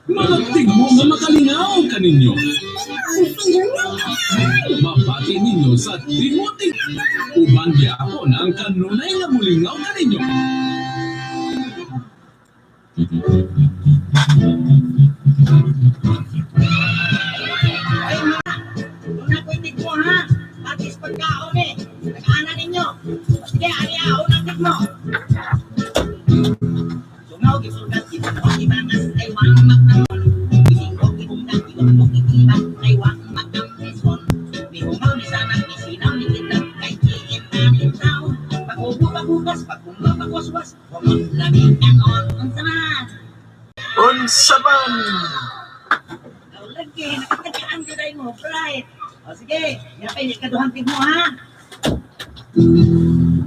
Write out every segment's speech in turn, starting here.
Mga tigmo nga makalingaw kaninyo. Mabati ninyo sa tigmo-tig. Uban gyapon ang kanunay nga mulingaw kaninyo. Ay, mga, una ko tigmo ha. Patis pagkaon eh. Nag-ana ninyo. Sige, ari unang tigmo. Sungaw, gisugat, gisugat, ibangas, ay wang magtamon. Gisinggo, gibungdag, gibungog, gibang, ay wang magkamison. Mihungaw, misanag, misinaw, nikitag, kay kiit na nintaw. Pag-ubo, pag-ugas, pag-umba, pag-waswas, humot, lamig, kanon. Unsa man? Unsa man? Aw, lagi, nakatagaan ko dahil mo, right? O sige, yapay, ikaduhang tigmo ha.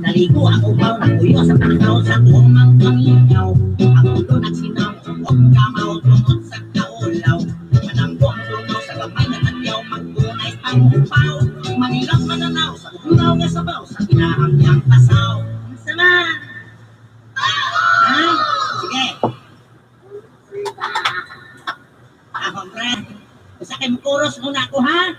Naligo ang upaw, nakuyo sa takaw, sa tuwang pangingaw. Ang ulo nagsinaw, og kamaw, tungod sa kaulaw. Manambo ang lunaw sa gamay na tagyaw, magtunay ang upaw. Manilang mananaw, sa unaw nga sabaw, sa kinahang niyang pasaw. Unsa man? Ha? Sige. Ako, pre. Usa kay mukuros muna ako, ha?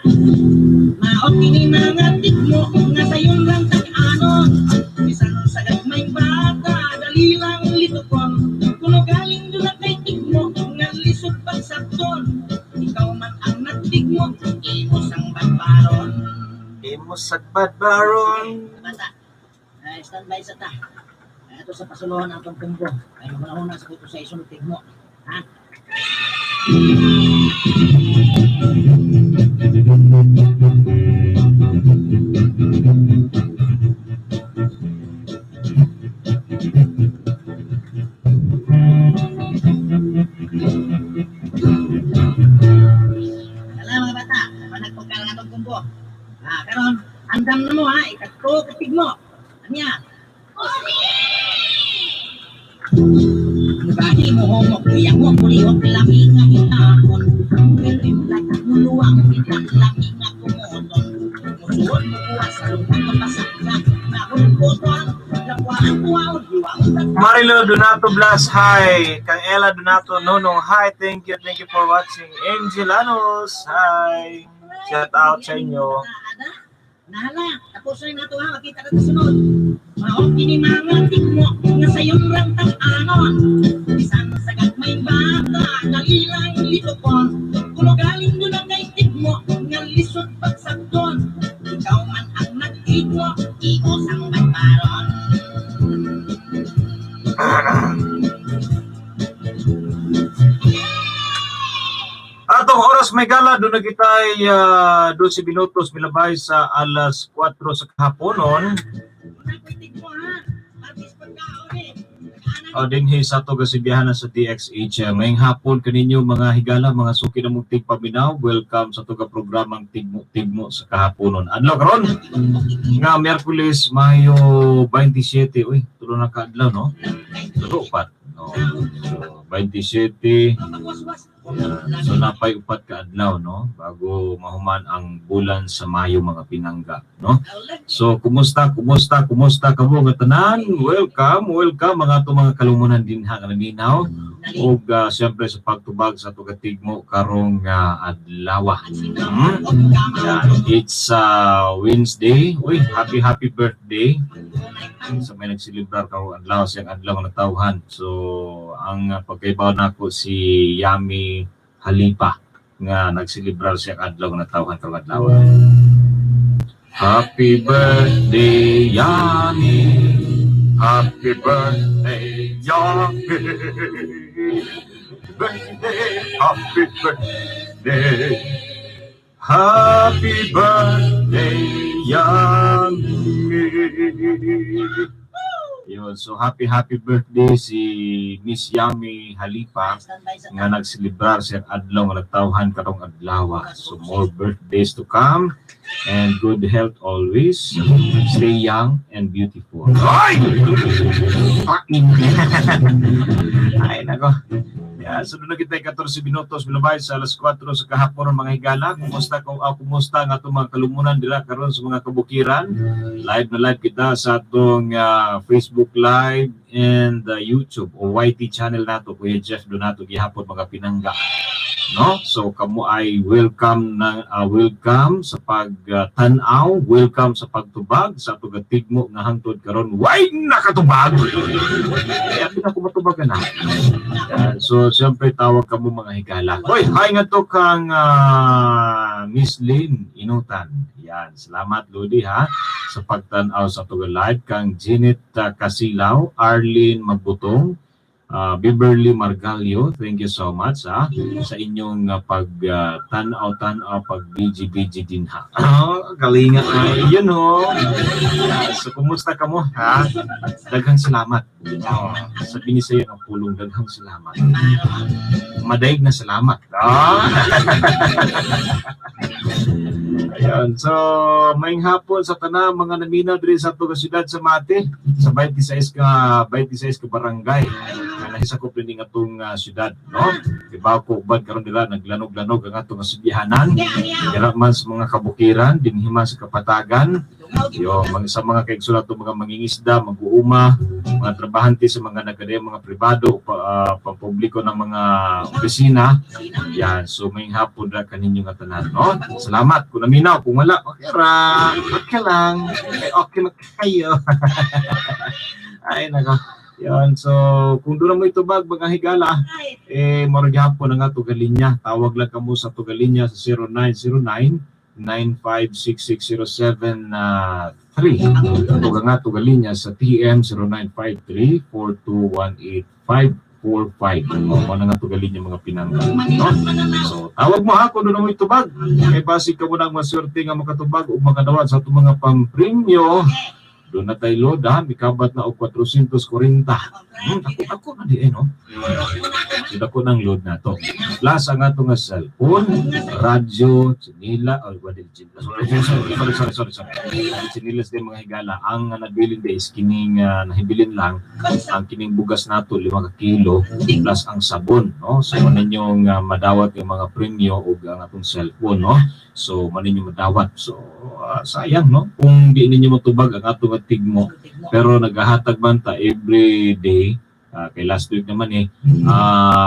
Maot kini mga tigmo nga sayon lang tag-anon. Bisan sa gagmay bata, dali lang litukon. Kuno galing dula kay tigmo nga lisod pagsabton. Ikaw man ang nagtigmo, imo sang badbaron. Imo sagbad baron. Bata, ay, standby sa ta. Ay, ito sa pasuluhan ang atong kumbo. Ay, mauna sa kuto sa isunod tigmo. Ha? Alam mga bata, panagpagka lang atong kumbo. Ha, karon, andam na mo ha, ikatlo katig mo. Anya? Mugahi mo humok, iyang mo kulihok, lami nga itahon. Pero yung muluwang, bitang lami nga kumuton. Musuot mo kuha sa lungkot, mapasak na, nahulputon. Lakwaan kuwaon, hiwaon Marilo Donato Blas, hi. Kang Ella Donato Nonong, hi. Thank you for watching. Angelanos, hi. Shout out sa inyo. Nahala, tapos na nato ha, makita ka sa sunod. Mao kini mga tigmo nga sayon rang tag-anon. Bisan sa gagmay bata, dali lang litukon. Kuno galing doon ang kay tigmo nga lisod pagsabton. Ikaw man ang nagtigmo, ios ang badbaron. Atong oras may gala, doon na kita'y 12 minutos milabay sa alas 4 sa kahaponon. Una ko'y tigmo ha, patis pagkaon eh. Nag-anan O dinhi sa ato gasibihanan sa DXH. Ngayong hapon kaninyo mga higala, mga suki na mong tigpaminaw. Welcome sa ato programang Tigmo Tigmo sa kahaponon. Adlaw karon nga Miyerkules, Mayo 27. Uy, tulo na kaadlaw, no? Tulo upat. No. So 27. Yeah. So napay upat ka adlaw, no, bago mahuman ang bulan sa Mayo, mga pinangga, no? So kumusta, kumusta, kumusta kamo nga tanan? Welcome, welcome mga ato mga kalumunan dinha nga naminaw ug siyempre sa pagtubag sa ato tigmo karong adlaw. Yan. It's Wednesday. Uy, happy happy birthday sa may nagselebrar karong adlaw, siyang adlaw nga natawhan. So ang pagkaibaw nako si Yami Halipa nga nagselebrar siyang adlaw nga natawhan karong adlaw. Happy birthday, Yami. Happy birthday, Yami. Birthday, happy birthday. Happy birthday, Yami. Yun, so happy happy birthday si Miss Yami Halipa nga nagselebrar siyang adlaw nga nagtawhan karong adlaw. So more birthdays to come and good health always. Stay young and beautiful. Ay! Ay, nako. Yeah, so duna kita 14 minutos milabay sa alas 4 sa kahapon, mga higala. Kumusta nga atong mga kalumunan dira karon sa mga kabukiran? Live na live kita sa atong Facebook Live and YouTube o YT channel nato, Kuya Jeff Donato gihapon, mga pinangga. No? So kamo ay welcome na welcome sa pagtan-aw, welcome sa pagtubag sa atong tigmo nga hangtod karon way nakatubag. Kaya di na ko matubagan na. Yan. So siyempre tawag ka mo, mga higala. Hoy, hi nga to kang Miss Lynn Inutan. Yan, salamat Lodi ha sa pagtan-aw sa atong live kang Janet Casilaw, Arlene Magbutong, Beverly Margalio, thank you so much ha sa inyong pag tanaw-tanaw, pag BG-BG din ha. Oh, galinga ay yun oh. Yeah, so kumusta ka mo ha? Daghang salamat. Oh, sa binisaya ang pulong daghang salamat. Madaig na salamat. Ah. Ayun. So, maayong hapon sa tanang mga naminaw diri sa ato syudad sa Mati, sa 26 ka 26 ka barangay nga nahisakop din atong syudad, no? Diba ko uban karon dira naglanog-lanog ang atong sudyahanan. Dira man sa mga kabukiran, dinhi man sa kapatagan, yo, mga sa mga kaigsoon ato mga mangingisda, mag-uuma, mga trabahante sa mga nagkadaya, mga pribado, pa, pampubliko ng mga opisina. Yan, so maayong hapon ra kaninyo nga tanan, no? Salamat kung naminaw, kung wala, okay ra. Okay lang. Okay, okay na kayo. Ay nako. Yan, so kung doon mo itubag mga higala, eh mao gihapon ang ato linya. Tawag lang kamo sa ato linya sa 0909 9566073. Ito nga ato linya sa TM 0953 4218545. O, mao na nga ato linya, mga pinangga. No? So, tawag mo ha kung doon mo itubag. Kay basig ka mo nang maswerte nga makatubag o makadawat sa atong mga pampremyo. Duna na tayo load ha, mikabat na og 440. Ako, ako na di eh, no? So, dako ng load na to. Plus, ang ato nga cellphone, radyo, tsinila, oh, what is tsinila? Sorry, sorry, sorry, sorry, sorry, sorry. Ang tsinilas din, mga higala. Ang nabilin di is kining nahibilin lang, ang kining bugas nato, 5 ka kilo, plus ang sabon, no? So, man ninyong madawat yung mga premyo o ang atong cellphone, no? So, man ninyo madawat. So, sayang, no? Kung di ninyo matubag ang atong tigmo, pero naghahatag man ta every day, kay last week naman eh,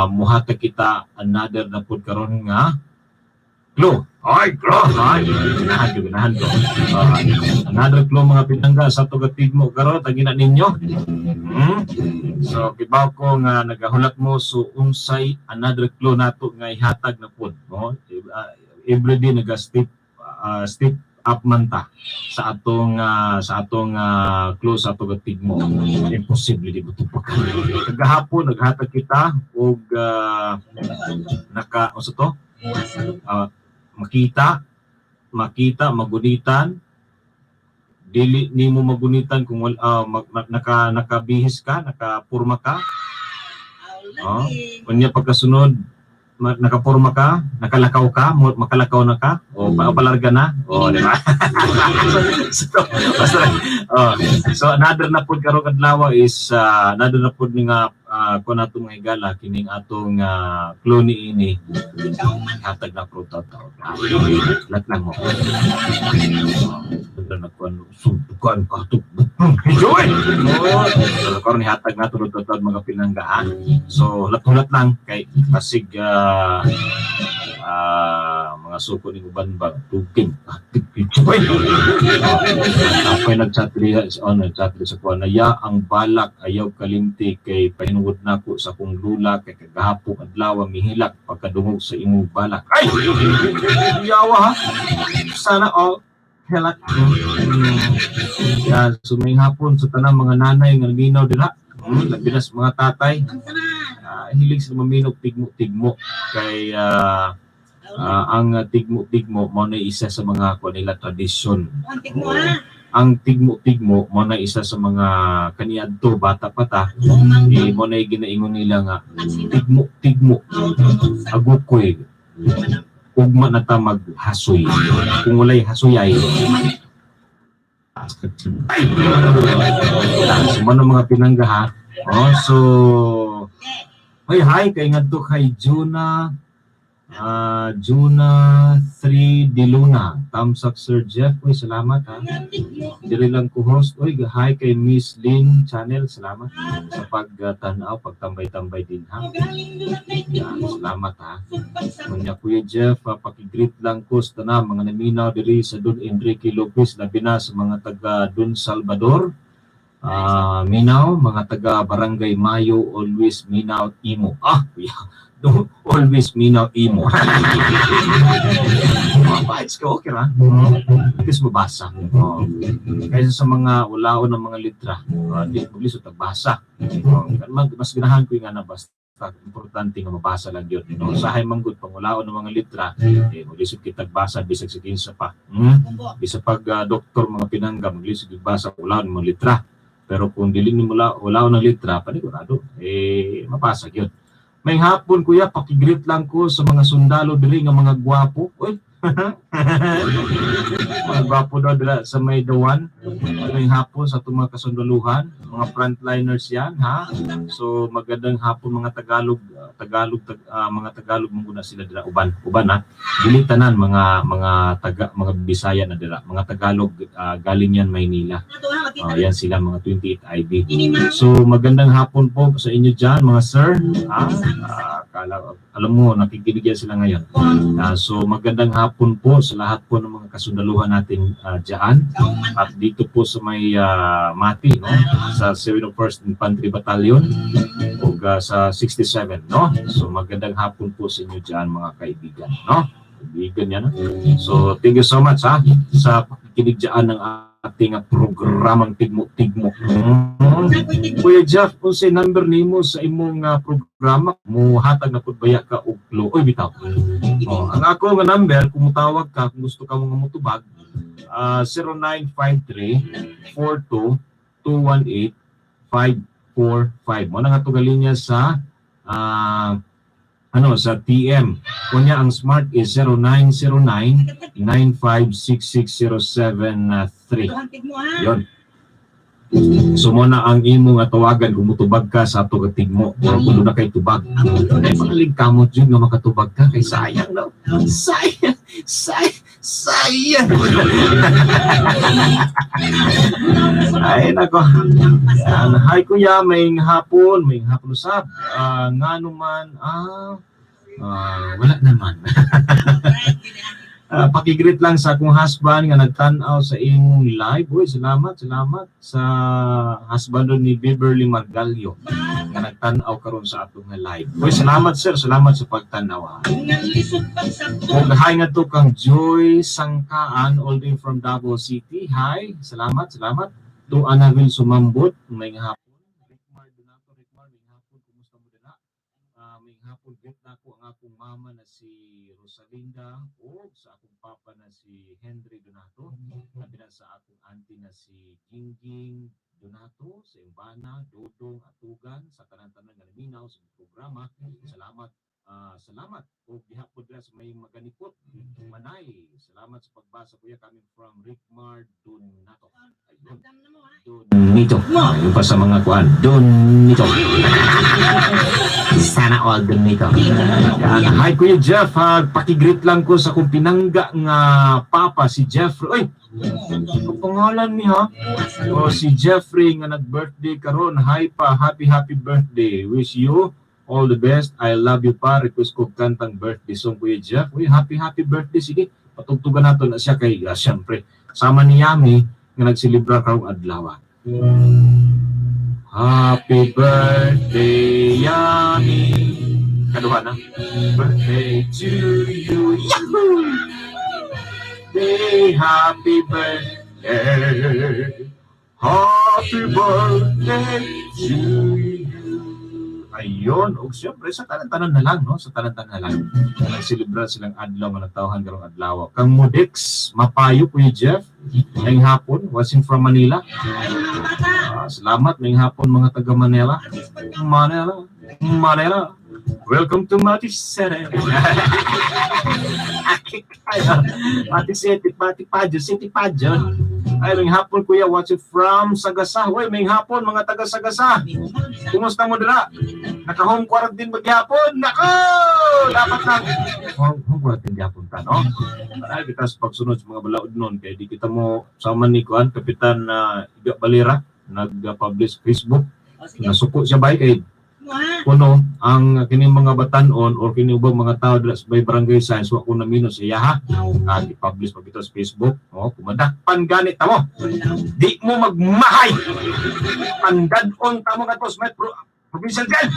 muhatag kita another na pud karon nga clue. Ay, clue! Ay, ganahan ko, ganahan ko. Another clue, mga pinangga, sa atong tigmo karon, tagina ninyo. So, kibaw ko nga nagahulat mo, so unsay another clue nato nga ihatag na pud, no? Every day naga-step step up man ta sa atong clue sa atong tigmo. Imposible di mo tubag. Kagahapon naghatag kita og naka unsa to? Makita makita magunitan, dili nimo magunitan kung wala nakabihis ka, nakapurma ka. Oh. Unya pagkasunod nakapurma ka, nakalakaw ka, makalakaw na ka, o palarga na, o di ba? So, basta, oh, so another na pud karong adlaw is another na pud nga kuan ato, mga higala, kining atong clue ni ini hatag na pro taw. Lat lang mo. Oh, na kuan suntukan ka to. Joy! Oh, so karon ihatag nato taw mga pinangga ha. So hulat-hulat lang kay kasig mga suko ni uban ba tuking. Joy! Ako'y nagchat diri oh, nagchat diri sa kuan na ya ang balak ayaw kalimti kay pahinungod nako sa akong lula kay kagahapon adlaw mihilak pagkadungog sa imong balak. Ay! Yawa ha. Sana all hilak. Yan, so maayong hapon sa tanang mga nanay nga naminaw dira. Labi na sa mga tatay. Hilig sila maminaw tigmo-tigmo kay ang tigmo-tigmo mao na isa sa mga kuan nila, tradisyon. Ang tigmo-tigmo mao na isa sa mga kaniadto bata pa ta eh, mao na ginaingon nila nga tigmo-tigmo agukoy ugma na ta maghasoy kung walay hasoy ay. So man ang mga pinangga ha. Oh, so Hoy, hi kay ngadto kay Juna, Juna 3 De Luna. Thumbs up, Sir Jeff. Uy, salamat ha. Diri lang ko host. Uy, hi kay Miss Lynn Channel. Salamat sa pagtanaw, pagtambay-tambay din ha. Yan, salamat ha. Kunya Kuya Jeff, paki-greet lang ko sa tanan mga naminaw diri sa Don Enrique Lopez, labi na sa mga taga Don Salvador. Minaw, mga taga Barangay Mayo, always minaw imo. Ah, kuya. Do, always minaw imo. Mga ka, okay ra. At least mabasa. Oh. Kaysa sa mga ulaon ng mga litra, di maglisod tagbasa. Oh, mas ganahan ko yung nga na basta importante nga mabasa lang yun. No? Usahay man gud pangulaon ng mga litra, eh, maglisod kitag basa bisag sa kinsa pa. Bisa pag doktor mga pinangga maglisod og basa ulaon ng mga litra. Pero kung dili nimo ulaon ng litra, panigurado eh mapasa gyud. May hapon kuya, paki-greet lang ko sa mga sundalo diri nga mga gwapo. Uy. Mga gwapo daw dira sa may dawan. May hapon sa atong mga kasundaluhan, mga frontliners yan ha. So magandang hapon mga Tagalog, mga Tagalog muna sila dira uban, uban ha. Dili tanan mga taga mga Bisaya na dira, mga Tagalog, galing yan Maynila. Yan sila mga 28 IB. So magandang hapon po sa inyo diyan mga sir. Alam mo nakikinig yan sila ngayon. So magandang hapon po sa lahat po ng mga kasundaluhan natin diyan at dito po sa may Mati, no, sa 701st Infantry Battalion ug sa 67, no. So magandang hapon po sa inyo diyan mga kaibigan, no. Kaibigan yan, no? So thank you so much ha sa pakikinig diyan ng ating programang Tigmo-Tigmo. Kuya Jeff, unsay number nimo sa imong programa, muhatag na pud baya ka og clue? Oy, bitaw. Oh, ang ako nga number kung mutawag ka kung gusto ka mo nga mutubag, 0953 42 218 545. Mo na nga to linya sa ano sa TM. Kunya ang Smart is 0909 9566073. Yon. So mo na ang imong tawagan kung mutubag ka sa ato tigmo o kung na kay tubag. Ay pangalig kamot jud nga makatubag ka kay sayang no. Sayang, sayang, sayang. Ay nako. Yan. Hi kuya, may hapon, may hapon usab. Ngano man wala naman. Paki-greet lang sa akong husband nga nagtan-aw sa imong live. Uy, salamat, salamat sa husband ni Beverly Margalio nga nagtan-aw karon sa atong nga live. Uy, salamat sir, salamat sa pagtan-aw. Ha. Ug hi nga to kang Joy Sangkaan all the way from Davao City. Hi, salamat, salamat. To Annabel Sumambot, may hapon. Rickmar Donato, Rickmar, may hapon, kumusta mo dira? May hapon, greet nako ang akong mama na si Rosalinda o sa akong papa na si Henry Donato. Labi na sa akong auntie na si Gingging Donato, sa Imbana, Dodong, Atugan, sa tanan-tanan nga naminaw sa programa. Salamat. Salamat o gihapon dira sa may Maganikot, Manay. Salamat sa pagbasa kuya, coming from Rickmar Donato. Ayun. Donito. Ayun pa sa mga kuan. Donito. Sana all Donito. Yan. Hi Kuya Jeff, ha, paki-greet lang ko sa akong pinangga nga papa si Jeffrey. Uy, ang pangalan ni ha? O si Jeffrey nga nag-birthday karon. Hi pa, happy happy birthday. Wish you all the best. I love you pa. Request ko kantang birthday song, Kuya Jeff. Uy, happy happy birthday. Sige, patugtugan nato na siya kay siyempre sama ni Yami nga nagselebrar karong adlaw. Happy birthday, Yami. Kaduha na. Birthday to you. Yahoo! Day, happy birthday. Happy birthday to you. Ayun, ug siyempre sa tanan-tanan na lang, no? Sa tanan-tanan na lang. Nagselebrar silang adlaw nga natawhan karong adlaw. Kang Modex, mapayo Kuya Jeff. Ngayong hapon, watching from Manila. Salamat, ngayong hapon mga taga Manila. Manila, Manila. Welcome to Mati City. Mati City, Mati Pajo, City Pajo. Ay, maayong hapon, kuya, watch it from Sagasa. Hoy, maayong hapon, mga taga Sagasa. Kumusta mo dira? Naka-home quarantine ba gihapon? Nako! Dapat na. Home quarantine gihapon ta, no? Ay, kita sa pagsunod sa mga balaod nun. Kaya di kita mo sama ni Kuan, Kapitan na Iga Balira, nag-publish Facebook. O sige Nasuko siya ba kay mo ha. kuno ang kining mga batanon or kining ubang mga tao dira sa may barangay science wa ko na minus iya ha. Ah, i-publish pa bitaw sa Facebook. Oh, kumadakpan ganit tamo. Di mo magmahay. Pandad-on tamo ngadto sa may provincial jail.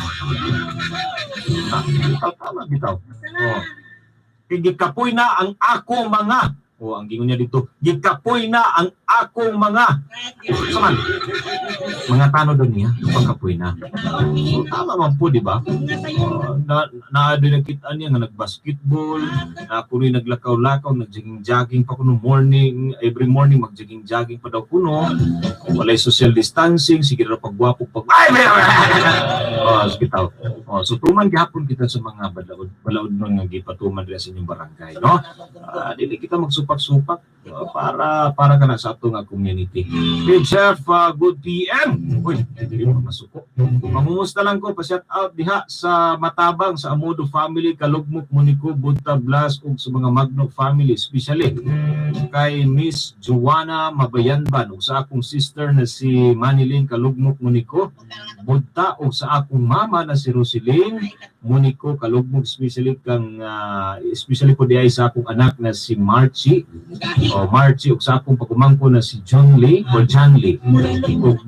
Ah, bitaw, tama bitaw. Oh. Kay gikapoy na ang ako mga. Oh, ang gingon niya dito, gikapoy na ang akong mga saman. Mga tano daw niya, pagkapoy na. So, tama man po, di ba? Oh, na na doon nakita niya nga nagbasketball, na kuno'y naglakaw-lakaw, nagjogging-jogging pa kuno morning, every morning magjogging-jogging pa daw kuno. Walay social distancing, sige ra pagwapo pag ay may. Oh, sige tao. Oh, so tuman gihapon kita sa mga balaod balaod nun nga gipatuman dira sa inyong barangay, no? Ah, dili kita magsupak-supak para para kana sa ato nga community. Hey Chef, good PM. Uy, dili mo masuko. Pamumusta lang ko, pa-shout out diha sa Matabang, sa Amodo family, Kalugmok, Monico, Budta, Blas, ug sa mga Magno family, especially kay Miss Joanna Mabayanban ug sa akong sister na si Manilyn Kalugmok Monico, Budta, ug sa akong mama na si Roseline Monico Kalugmok, especially kang especially po diay sa akong anak na si Marchie o Marchie ug sa akong pagumangko na si John Lee o John Lee ug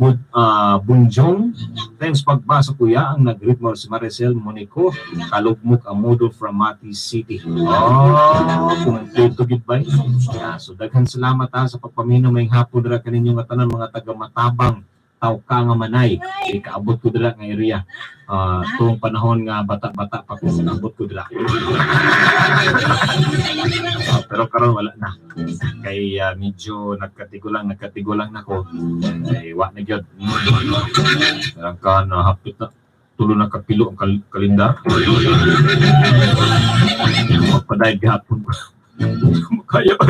Bunjong. Thanks pagbasa, kuya. Ang nag-greet mo si Maricel Monico Kalugmok Amodo from Mati City. Oh, kumpleto gid ba? Yeah, so daghan salamat ha sa pagpaminaw. May hapon dira kaninyo nga tanan mga taga Matabang, Tawka nga Manay. Ikaabot ko dira nga area. Ah, tuong panahon nga bata-bata pa ko, naabot ko dira. Ah, pero karon wala na. Kay medyo nagkatigulang na ko. Kay wa na gyud. Parang ka na hapit na tulo na kapilo ang kalendar. Magpadayag gihapon ko. Kaya ba?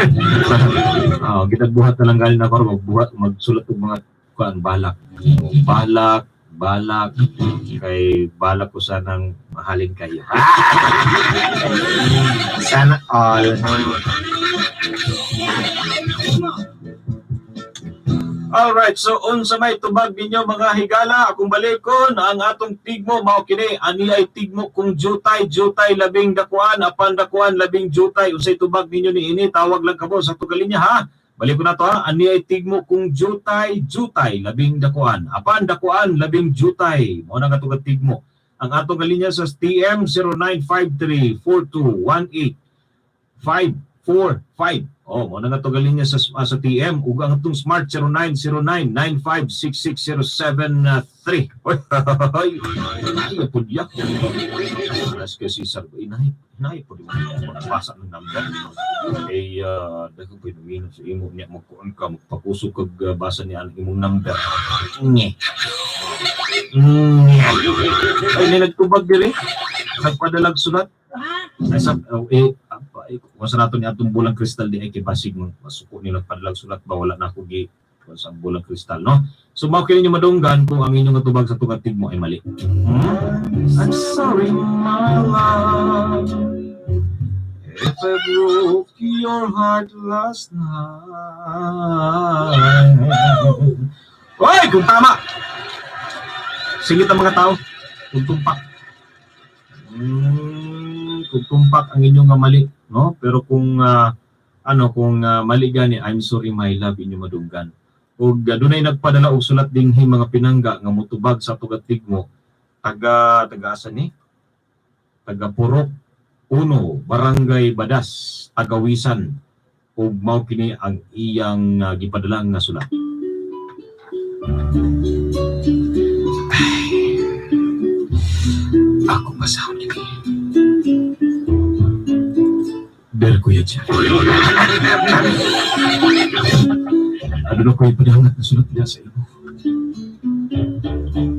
Ah, gitagbuhat na lang galing ako magbuhat magsulat og mga kuan balak. Balak, balak kay balak ko sanang mahalin kayo. Sana all. Alright, so unsa may tubag ninyo, mga higala, akong balikon ang atong tigmo mao kini, ani ay tigmo kung jutay, jutay labing dakuan apan dakuan labing jutay. Unsay tubag ninyo niini? Tawag lang kamo sa tugalin niya ha. Balik ko na to ha. Ani ay tigmo kung jutay, jutay labing dakuan apan dakuan labing jutay. Mao na nga tugad tigmo. Ang atong linya sa TM 0953 4218 545. Oh, mo na nga to linya sa TM ug ang atong Smart 0909 9566073. Oy, ay, ay, pud ya. Alas kasi sa inay, inay pud mo magbasa ng number. Kay daghan po yung sa imo niya magkuan ka magpakusog kag basa niya ang imong number. Nye. Nye. Ay, may nagtubag diri. Nagpadalag sulat. Ay, sa, oh, eh, apa, eh, kung sa nato ni atong bulang kristal di ay kay basig mo masuko ni nagpadalag sulat ba wala na ako gi kung sa bulang kristal, no? So mao kini ninyo madunggan kung ang inyong tubag sa tungag tigmo ay mali. I'm sorry, my love, if I broke your heart last night. Oy, kung tama. Singit ang mga tao. Kung tumpak. Kung tumpak ang inyong nga mali, no? Pero kung ano kung mali gani, I'm sorry, my love, inyo madunggan. Ug dunay nagpadala og sulat dinhi, mga pinangga, nga motubag sa tugat tigmo taga taga asa ni? Taga Purok Uno, Barangay Badas, Tagawisan. Ug mao kini ang iyang gipadala nga sulat. Ay, ako basahon ni Del Kuya Jerry. Ano na ko ipadangat na sulat niya sa imo.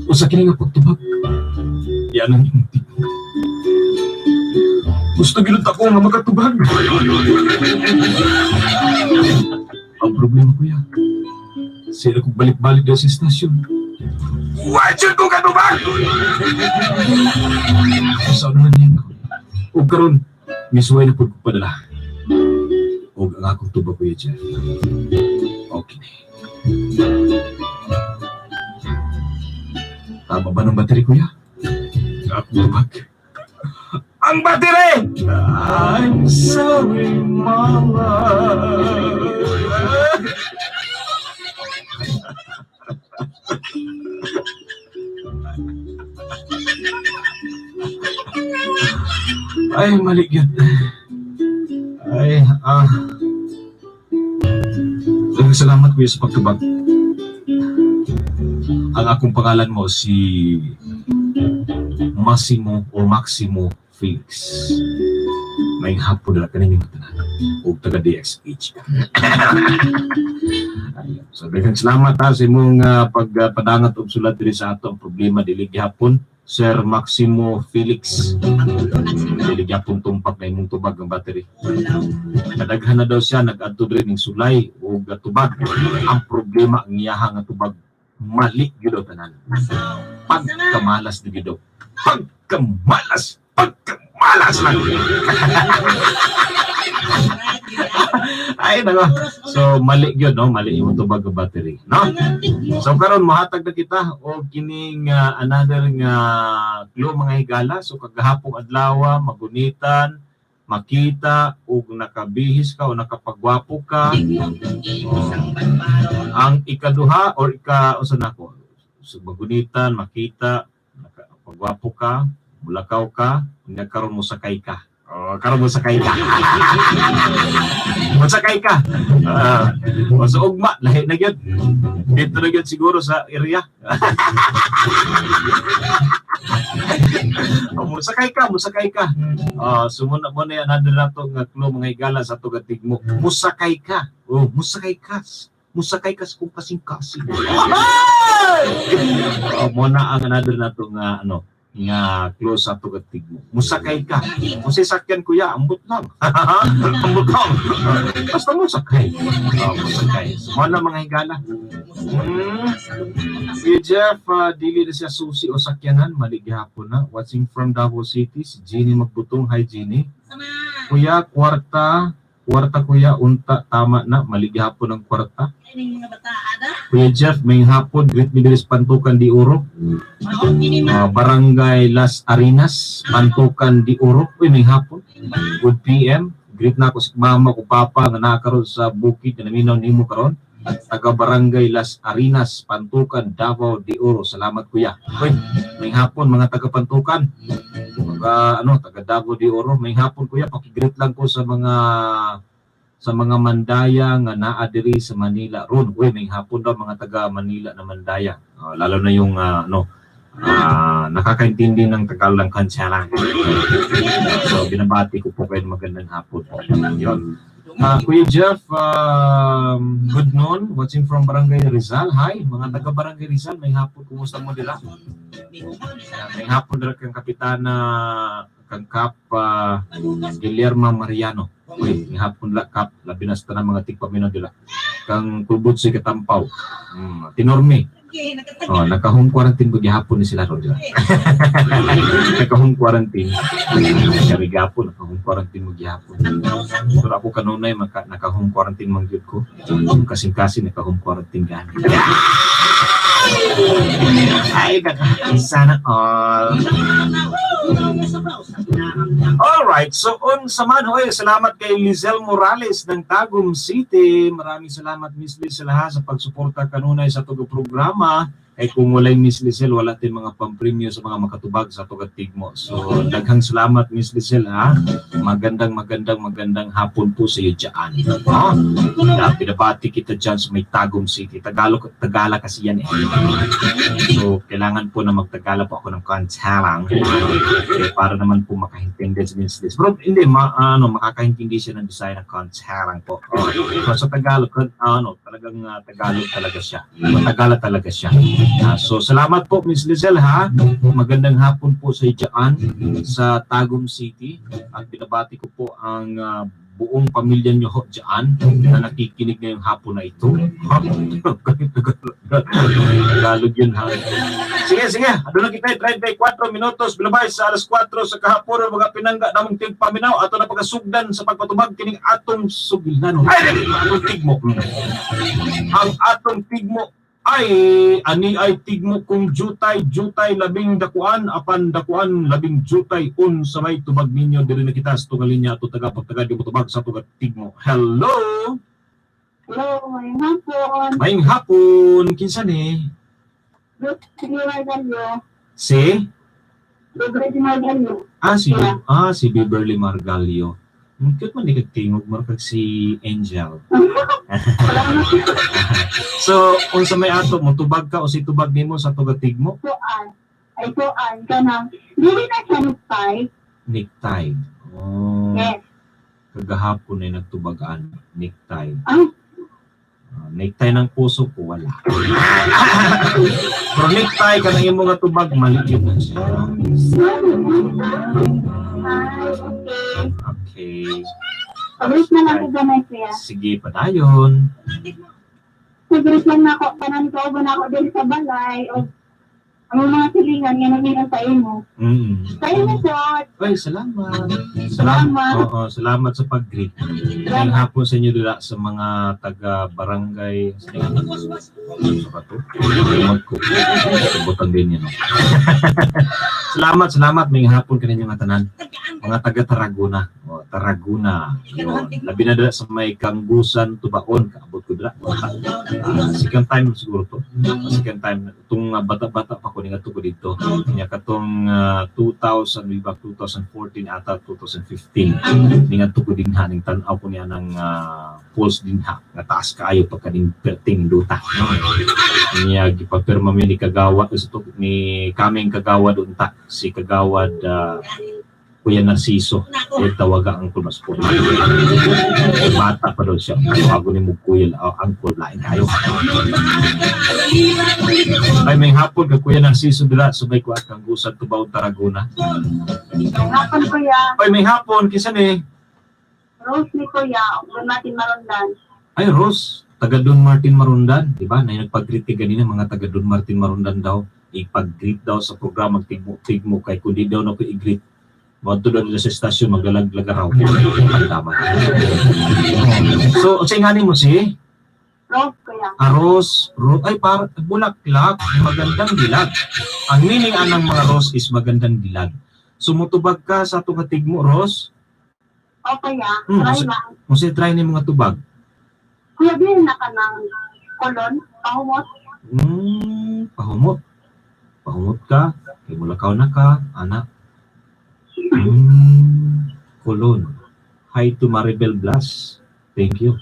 Usa kini nga pagtubag. Yan ang imong tigmo. Gusto gyud ako nga makatubag. Ang problema, kuya. Sila kong balik-balik daw sa istasyon. Wa jud ko katubag! Sa ano niya ako. Ug karon, misuway na pud ko padala. Og ang akong tubag, Kuya Jeff. Okay. Tama ba ng battery, kuya? Ang akong tubag. Ang battery! I'm sorry, Mama. Ay, mali yun. Ay, ah. Daghang salamat, kuya, sa pagtubag. Ang akong pangalan mo si Massimo or Maximo Felix. Maayong hapon na kaninyong tanan og taga DXH. Ayun. So daghang salamat ha sa imong pagpadangat og sulat diri sa ato ang problema dili gihapon, Sir Maximo Felix. Dili gihapon tumpak na imong tubag ang battery. Kadaghan na daw siya nag-adto diri ning sulay og tubag. Ang problema, ang iyaha nga tubag mali gyud daw tanan. Pagkamalas na gyud daw. Pagkamalas! Pagkamalas lang! Ay, nako. So, mali gyud, no? Mali imong tubag ang battery, no? So, karon mohatag na kita og kining another nga clue, mga higala. So, kagahapong adlaw, magunitan, makita og nakabihis ka o nakapagwapo ka. Ang ikaduha or ika usa nako. So, magunitan, makita, nakapagwapo ka, mulakaw ka, unya karon mo sakay ka. Oh, karon mo sakay ka. Mo sakay ka. Ah, o sa ugma, lahi na gyud. Dito na gyud siguro sa area. Oh, musakay ka, musakay ka. Ah, so muna mo na yan, another nato nga clue, mga higala, sa ato tigmo. Musakay ka. Oh, musakay ka. Musakay ka sa kung kasing-kasing. Oh, mo na ang another nato nga ano nga clue sa ato tigmo. Musakay ka. Kung sakyan, kuya, ambot lang. Ambot lang. Basta mo sakay. Oh, musakay. So, mo na, mga higala. Kuya Jeff, dili na siya susi o sakyanan, mali gihapon na. Watching from Davao City, si Jeannie Magbutong. Hi, Jeannie. Kuya, kwarta, kwarta kuya, unta, tama na, mali gihapon ang kwarta. Kuya Jeff, maayong hapon, greet me diri sa Pantukan de Oro. Barangay Las Arenas, Pantukan de Oro. Uy, maayong hapon. Good PM. Greet na ako si mama ko papa nga naa karon sa bukid na naminaw nimo karon. Taga Barangay Las Arenas, Pantukan, Davao de Oro. Salamat, kuya. Uy, maayong hapon mga taga Pantukan. Mga ano, taga Davao de Oro. Maayong hapon, kuya, paki-greet lang ko sa mga Mandaya nga naa diri sa Manila ron. Uy, maayong hapon daw mga taga Manila na Mandaya. Lalo na yung ano nakakaintindi ng Tagalog ng Kansala. So, binabati ko po kayo ng magandang hapon po. Yun. Kuya Jeff, good noon. Watching from Barangay Rizal. Hi, mga taga Barangay Rizal. Maayong hapon. Kumusta mo dira? Maayong hapon dira kang Kapitana, kang Kap Guillermo Mariano. Uy, maayong hapon la Kap. Labi na sa tanang mga tigpaminaw dira. Kang Kulbud si Katampaw. Tinorme. Oh, naka-home quarantine ko gihapon ni sila ron dira. Naka-home quarantine. Kami gihapon, naka-home quarantine mo gihapon. Pero ako kanunay naka-home quarantine man gyud ko. Kasing-kasing naka-home quarantine gani. Ay, naka, sana all. Alright, so unsa man hoy, salamat kay Lizelle Morales ng Tagum City. Maraming salamat, Miss Lizelle, ha, sa pagsuporta kanunay sa tugo programa. Kay kung walay Miss Lizelle, wala tayong mga pampremyo sa mga makatubag sa tugat tigmo. So daghang salamat, Miss Lizelle, ha. Magandang magandang magandang hapon po sa iyo dyan. No? Na, pinabati kita dyan sa may Tagum City. Tagalog, Tagala kasi yan eh. So kailangan po na magtagala po ako ng kantsalang eh, para naman po makaintindi si Miss Liz. Pero hindi, ano, makakaintindi siya ng design ng kantsalang po. Oh. So sa Tagalog, ano, talagang Tagalog talaga siya. Matagala talaga siya. So salamat po, Miss Lizelle, ha. Magandang hapon po sa iyo dyan sa Tagum City. At binabati ko po ang Buong pamilya nyo ho dyan na nakikinig ngayong hapon na ito. Ha? Tagalog yun ha. Sige, sige. Aduna kita 34 minutos bilabay sa alas 4 sa kahapon, mga pinangga namong tigpaminaw, ato na pagkasugdan sa pagpatubag kining atong sugilnanon. Ay, atong tigmo. Ang atong tigmo ay ani ay tigmo kung jutay jutay labing dakuan apan dakuan labing jutay unsa may tubag ninyo. Diri na kita sa tunga linya ato taga pagtaga di mo tubag sa tunga tigmo. Hello. Hello, maayong hapon. Maayong hapon, kinsa ni? Ruth Margallo. Si Ruth Margallo. Ah, si Yeah. ah, si Beverly Margallo. Ang cute man ni kag tingog, mura kag si Angel. Wala na. So, unsa may ato mo tubag ka o si tubag nimo sa tuga tigmo? Kuan. Ay, kuan. Kanang, dili na siya nagpay. Necktie. Oh. Yes. Kagahapon ay nagtubagaan necktie. Ay. Ah, necktie ng puso ko wala. Pero necktie kanang imo nga tubag mali yun na siya. Ay, okay. Okay. Pag-greet na lang ko gamay, kuya. Sige, padayon. Pag-greet lang na ako, tanan ko, na ako din sa balay. O, ang mga silingan nga naminang sa imo. Sa imo, Sot. Ay, salamat. Salamat. Salamat. Oo, salamat sa pag-greet. Ngayong hapon sa inyo dila sa mga taga barangay. Sa ba to? Mag ko. Butan din yun. No? Salamat, salamat. May hapon kaninyo nga tanan. Mga taga Tarragona. O, Tarragona. Yun. Labi na dila sa may Kanggusan, Tubaon. Kaabot ko dila. Ah, second time siguro to. Second time. Itong bata-bata pa ko ni ko dito. Nya katong 2000, way back 2014 ata 2015. Ningadto ko dinha ning tan-aw ko niya ng falls dinha nga taas kaayo pagka ning perting duta. Niya gipapirma mi ni Kagawa sa to, ni kaming Kagawa unta si Kagawad Kuya Narciso. Eh, tawaga ang Uncle Masport. Bata pa daw siya. Tawago ni mo kuya, uncle, lain kayo. Ay, may hapon ka Kuya Narciso dila subay ko at kanggusan Tubaw Tarragona. Hapon, kuya. Ay, may hapon kinsa ni? Rose ni kuya. Huwag natin marundan. Ay, Rose, taga Don Martin Marundan, di ba? Na yung nagpag-greet kay ganina, mga taga Don Martin Marundan daw. Ipag-greet daw sa programa, tigmo-tigmo, kay kundi daw na ko i-greet. Mga daw nila sa estasyon, maglalaglag raw. Tama. So, sa nga mo si? Rose, kuya. Aros, ay par bulaklak, magandang dilag. Ang meaning anang mga rose is magandang dilag. Sumutubag ka sa atong tigmo, Rose. O, kuya. Try lang. Kung sa try ni mga tubag. Kuya, dili na ka ng kolon. Pahumot. Pahumot. Pahumot ka, kay mulakaw na ka, anak. Kulon. Hi to Maribel Blas. Thank you.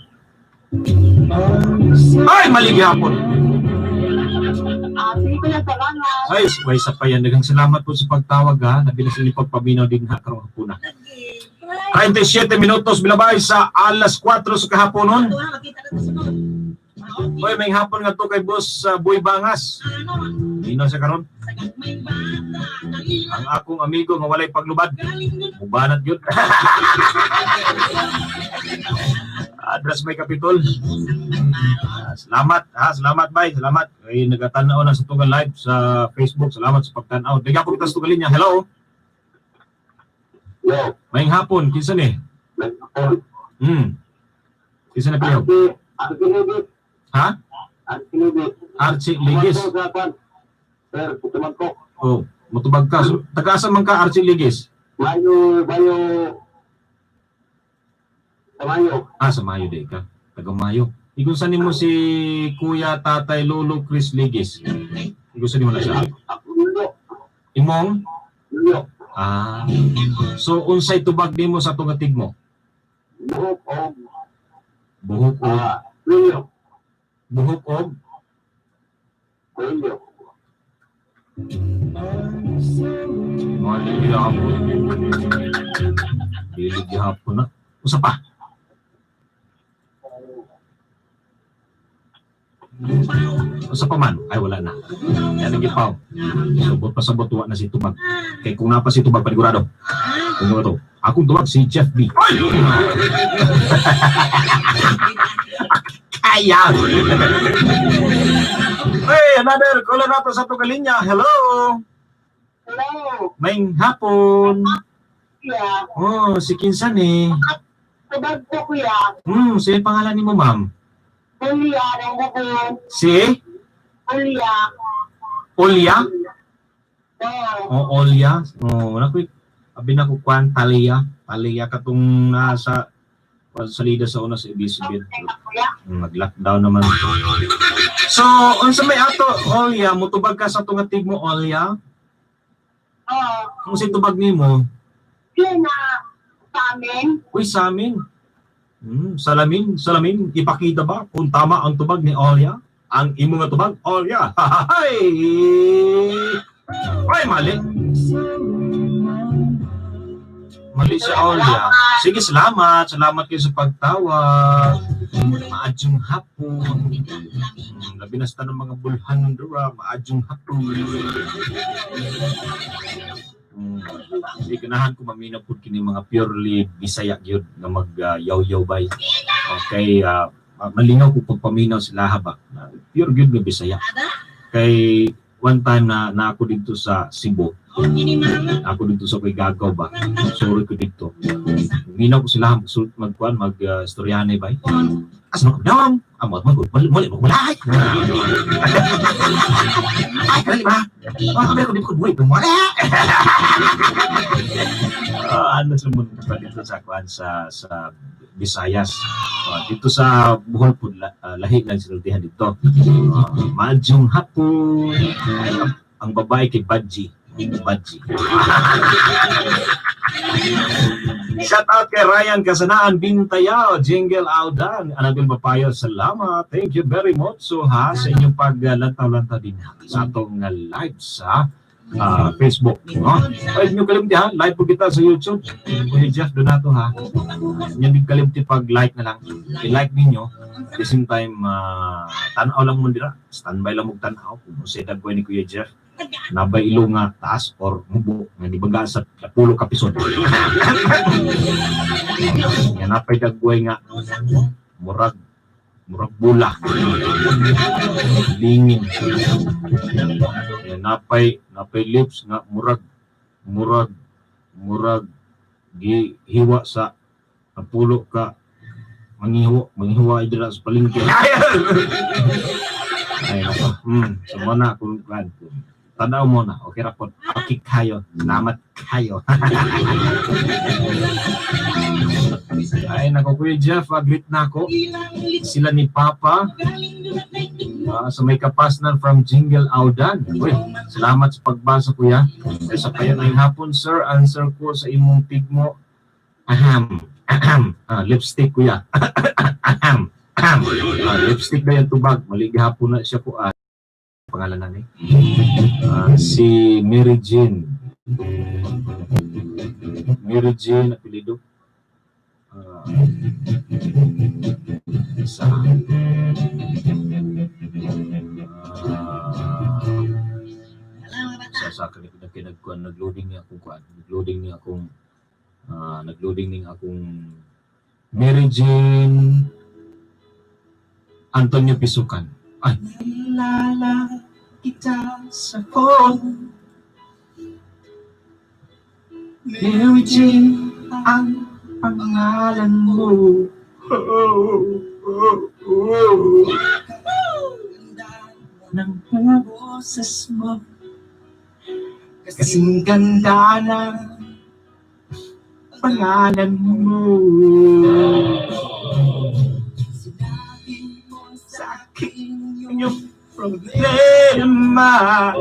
Ay, mali gihapon. Ah, sige, kuya. Salamat. Ay, way sa pa yan. Daghang salamat po sa pagtawag ha. Nabila sa inyong pagpaminaw din ha karong hapuna. 37 minutos bilabay sa alas 4 sa kahaponon. Hoy, may hapon nga to kay Boss Boy Bangas. Nino siya karon. Ang akong amigo nga walay paglubad. Mubanat yun. Address may kapitol. Ah, salamat ha, salamat bay, salamat. Ay nagatanaw na sa tugan live sa Facebook. Salamat sa pagtan-aw. Diga po kita sa tugan linya. Hello. Yo, Maayong hapon, kinsa ni? nagpapon. Kinsa na piyaw? Archie Ligis. Ha? Archie Ligis. Archie Ligis. Sir, putuman ko. Oh, mutubag ka. So, taga-asa man ka Archie Ligis? Mayo, mayo. Sa Mayo. Ah, sa Mayo day ka. Taga Mayo. Igusan nimo si Kuya Tatay Lolo Chris Ligis. Igusan nimo na siya. Ako, Lulo. Imong? Lulo. Ah. So unsay tubag nimo sa tunga tigmo? Buhok o, Buhok og ah, Lulo. buhok og Lulo. Mali gihapon. Dili gihapon na. Usa pa. Usa pa man. Ay wala na. Yan ang gipaw. Subot pa sabot wa na si tubag. Kay kung napa si tubag panigurado. Ano to? Akong tubag si Jeff B. Kaya! Hey, another caller nato sa atong linya. Hello! Hello, Maayong hapon. kuya. Oh, si Kinsan eh. Tubag ko, kuya. Sino pangalan nimo, ma'am? Kuya, ang bukod. Si Kuya. Olya? Oo. Oh, Olya. Oh, wala ko. Abi na ko kwan Talia. Talia katong nasa salida sa una sa ABS-CBN. Kuya. Nag-lockdown naman. So, unsa may ato, Olya, mutubag ka sa tunga tigmo, Olya? Oo. Kung sa tubag nimo? Kuya na sa amin. Uy, sa amin. Salamin, salamin, ipakita ba kung tama ang tubag ni Olya? Ang imo nga tubag, Olya. Hay! Ay, mali. Mali si Olya. Sige, salamat. Salamat kayo sa pagtawag. Maadyong hapon. Labi na sa tanang mga bulhan ng dura. Maadyong hapon. Hindi ganahan ko mamina pud kini mga purely Bisaya gyud nga mag yaw-yaw bay. Okay, malingaw ko pagpaminaw sila ha ba. Pure gyud nga Bisaya. Kay one time na na ako dito sa Cebu, ako dito sa kay Gagaw ba. Sorry ko dito. Minaw ko sila magkuan mag istoryahan bay. Asa man ko amot man gud mali mo walay. Ay, kali ba? Oh, kami ko di ko buhay wala. Ano sa mundo pa dito sa kuan sa Visayas. Dito sa Bohol pud lahi lang sinultihan dito. Madyong hapon. Ay, ang babae kay Badji. Badji. Shout out kay Ryan Kasanaan Bintayao, Jingle Audan, Anabel Papayo, salamat. Thank you very much so ha sa inyong paglantaw-lantaw din sa atong live sa Facebook. No? Ay, inyo kalimti ha, live po kita sa YouTube. Kuya Jeff Donato ha. Inyo din kalimti pag-like na lang. I-like ninyo. At the same time, tanaw lang mo dira. Standby lang mo tanaw. Kung sa dagway ni Kuya Jeff, nabay ilo nga taas or mubo nga gibaga sa pulo ka pisod. Nga napay dagway nga murag murag bula. Lingin. Nga napay napay lips nga murag murag murag gihiwa sa napulo ka mangiho manghiwa dira sa palengke. Ay nako. So mo na kung kan. Tanaw mo na. Okay ra pod. Okay kayo. Salamat kayo. Ay nako Kuya Jeff, greet na ako. Sila ni Papa sa may kapasnan from Jingle Audan. Uy, salamat sa pagbasa kuya. Ay, sa payan ay hapon sir, answer ko sa imong tigmo. Aham. Aham. Lipstick kuya. Aham. Aham. Lipstick na yung tubag. Mali gihapon na siya po. Pangalan na ni. Si Mary Jane. Mary Jane, apelido. Sa sa kanila kinagkuan nagloading niya akong kuan nagloading niya akong nagloading ning akong Mary Jane Antonio Pisukan. Ay. Nilala kita sa phone. Mary Jane ang pangalan mo. Ng boses mo. Kasing ganda ng pangalan mo. Sa akin yung problema.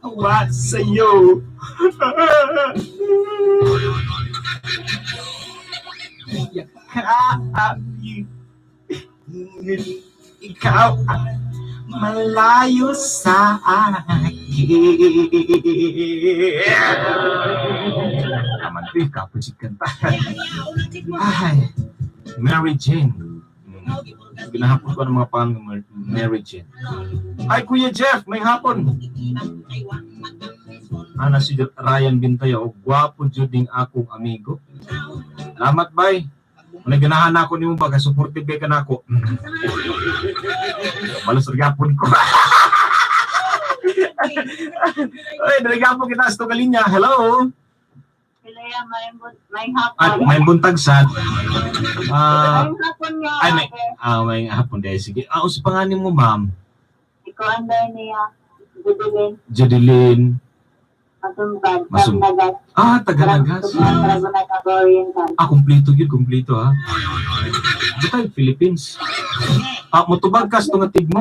Awa sa'yo. Yakapin. Ngunit ikaw ang malayo sa akin. Aman ko, kapon si kanta. Ay, Mary Jane. Ginahapon ko ng mga pangalan ng Mary Jane. Ay, Kuya Jeff, may hapon. Ana si Ryan Bintaya og gwapo jud ning akong amigo. Salamat bay. Kung ganahan ako nimo ba kay supportive kay kanako. Balos ra gyapon ko. Ay, dali gyapon kita sa tunga linya. Hello. Pilaya, may At hapon. may buntag sad. Ah, May hapon nga. ay, may hapon dahil. Sige. Ah, unsa pangalan mo, ma'am? Ikaw ang dahil niya. Jubilin, Jadeline. Masumpad, Masumpad. Nagas. Ah, Taganagas. Ragunan, Oriental. Ah, kumpleto yun, kumpleto ha. Butay, Philippines. Ah, mutubag ka sa tunga tigmo.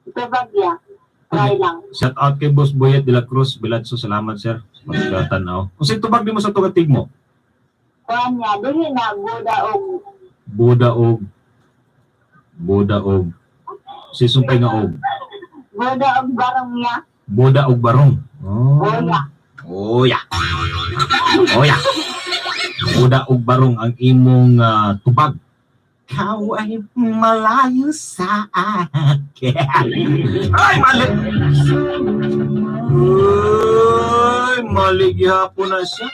Ito bagya. Try lang. Shout out kay Boss Boyet de la Cruz Biladso, salamat sir. Magkatanaw. Kung sa'yo tubag di mo sa tunga tigmo, Kuan niya, dili na buda og Buda og Buda og Sisumpay nga og buda og barong niya. Buda og barong. Oh. Boya. Oh yeah. Oh yeah. Buda og barong ang imong tubag. Ikaw ay malayo sa akin. Ay, mali! Ay, mali gihapon na siya.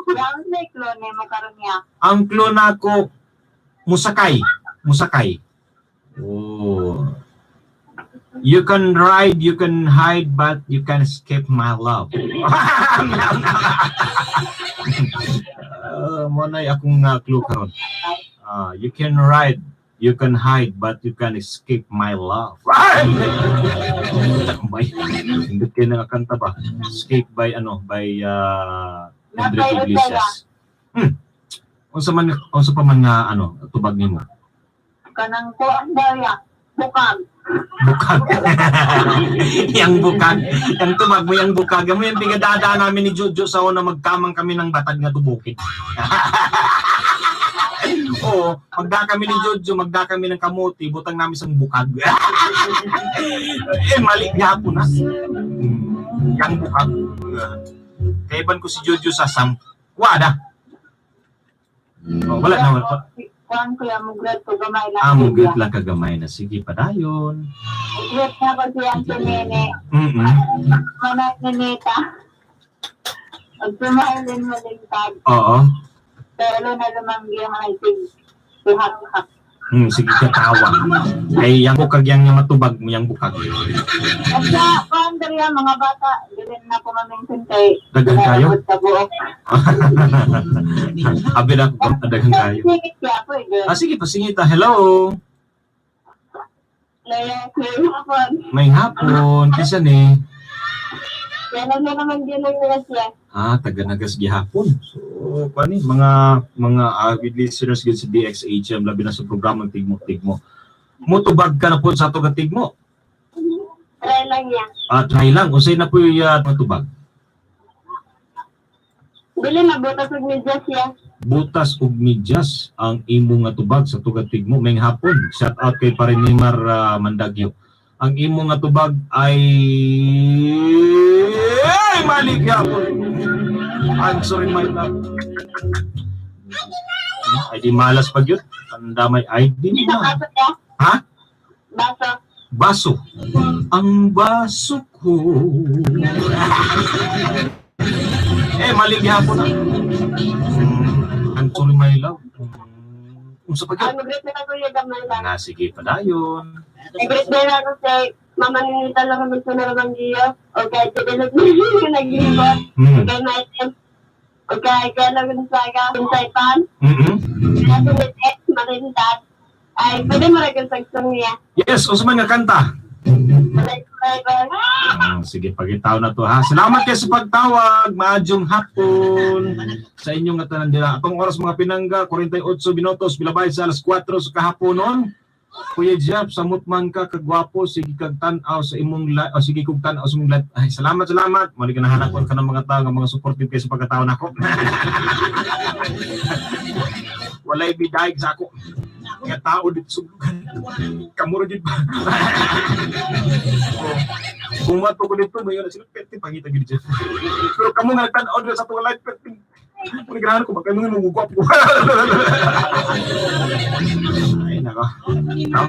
Yang sa klone mo karon niya. Ang clue na ako, musakay. Musakay. Oh. You can ride, you can hide, but you can escape my love. Mo na akong clue karon. You can ride, you can hide, but you can escape my love. Bay, hindi kayo nakakanta ba? Escape by ano, by Enrique Iglesias. Unsa pa man nga ano, tubag nimo? Kanang kuan daw ya. Bukag. Bukag. Yang bukag. Yang tubag mo yang bukag. Yang mo yung bigadada namin ni Jojo sa una magkamang kami ng batad nga tubukid. Oo, magda kami ni Jojo, magda kami ng kamuti, butang namin sa bukag. Eh, mali gihapon na. Yang bukag. Kaiban ko si Jojo sa Samkwada. Oh, wala na, wala. Kuan ko ya mugret ko gamay lang. Ah, mugit lang kagamay na. Sige, padayon. Mugret na ko siya ang nene. Manay ni Nita. Pag tumailin mo lingkad, Oo. pero na lumanggi ang isig. Tuhak-hak. Sige ka tawa. Ay, yang bukag yang nga matubag mo yang bukag. At sa kuan diri ang mga bata, dili na ko maminsan kay Daghan kayo? Kinarabot sa buok. Abi na ako daghan kayo. Singit siya po, eh. Ah, sige, pasingita. Hello. Laya, kuya hapon. May hapon. Kisa ni. Yan ang naman din ang nila siya. Ah, taga Nagas gihapon. So, paano mga avid listeners gid sa DXHM labi na sa programang Tigmo Tigmo. Mutubag ka na po sa ato nga Tigmo. Try lang niya. Ah, try lang. Unsay na po yung matubag? Dili na butas og medyas siya. Butas ug medyas ang imong nga tubag sa tugad tigmo maayong hapon. Shout out kay Parinimar Mandagyo. Ang imong nga tubag ay ay mali gyapon. Answering my love. Ay di malas pag yun. Pandamay ID Sa na. baso niya. Ha? Baso. Baso. Ang baso ko. Eh, mali gyapon na. Answering my love. Unsa pa gyud? Ang great na kuya gamay lang. Na sige padayon. Great na ako kay Mama Ninita lang kami sa Naramanggiyo. O kay Tigalog na naglibot. Kay Michael. O kay Kela Gonzaga. Pinsay Pan. Kasi ni Tex Marintad. Ay, pwede mo rin sa niya. Yes, unsa man nga kanta? Malay forever. Ah, sige, pagitaw na to ha. Salamat kayo sa pagtawag. Maadyong hapon sa inyong nga tanan dira. Atong oras mga pinangga, 48 minutos bilabay sa alas 4 sa kahaponon. Kuya Jeff, samot man ka kagwapo, sige kag tan-aw sa imong o sige kog tan-aw sa imong live. Ay, salamat, salamat. Mali ka nahanapon ka ng mga tao nga mga supportive kayo sa pagkatao nako. Walay bidaig sa ako. Nga tao dito sa lugar. Kamuro jud ba? Oh. Kung mato ko dito, mayon na sila pwede pangita gid siya. Pero kamo nga nagtan-aw dito sa atong live, pwede Muna ganahan ko ba kay mga mugugwap ko. Ay nako. No?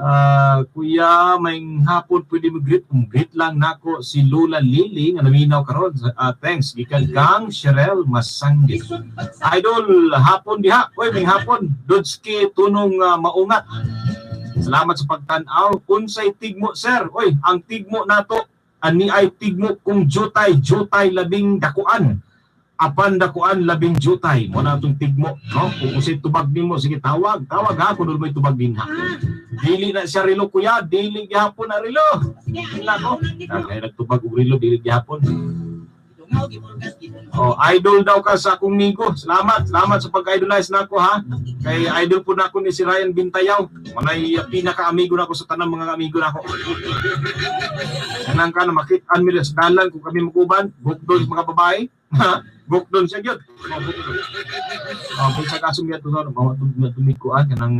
Ah, kuya, may hapon, pwede mo greet? Greet lang nako si Lola Lily nga naminaw karon. Ah, thanks gikan kang Cheryl Masanggit. Idol, hapon diha. Oy, may hapon. Dodski tunong maungat. Salamat sa pagtan-aw. Unsay tigmo, sir? Oy, ang tigmo nato ani ay tigmo kung jutay, jutay labing dakuan. Apan dakuan labing jutay. Mo na atong tigmo, no? Kung unsay tubag nimo, sige tawag, tawag ha kung may tubag din ha. Dili na siya relo, kuya, dili gihapon na relo. Nako. Ah, kaya nagtubag og relo, dili gihapon. Oh, idol daw ka sa akong migo. Salamat, salamat sa pag-idolize nako ha. Kay idol po nako ni si Ryan Bintayaw. Manay pinaka-amigo nako sa tanang mga amigo nako. Kanang ka na makit-an mi sa dalan kung kami mukuban, gukdon sa mga babae. Gukdon siya gyud. Oh, gukdon. Oh, kung sa kasong gyud to mawa tumikuan kanang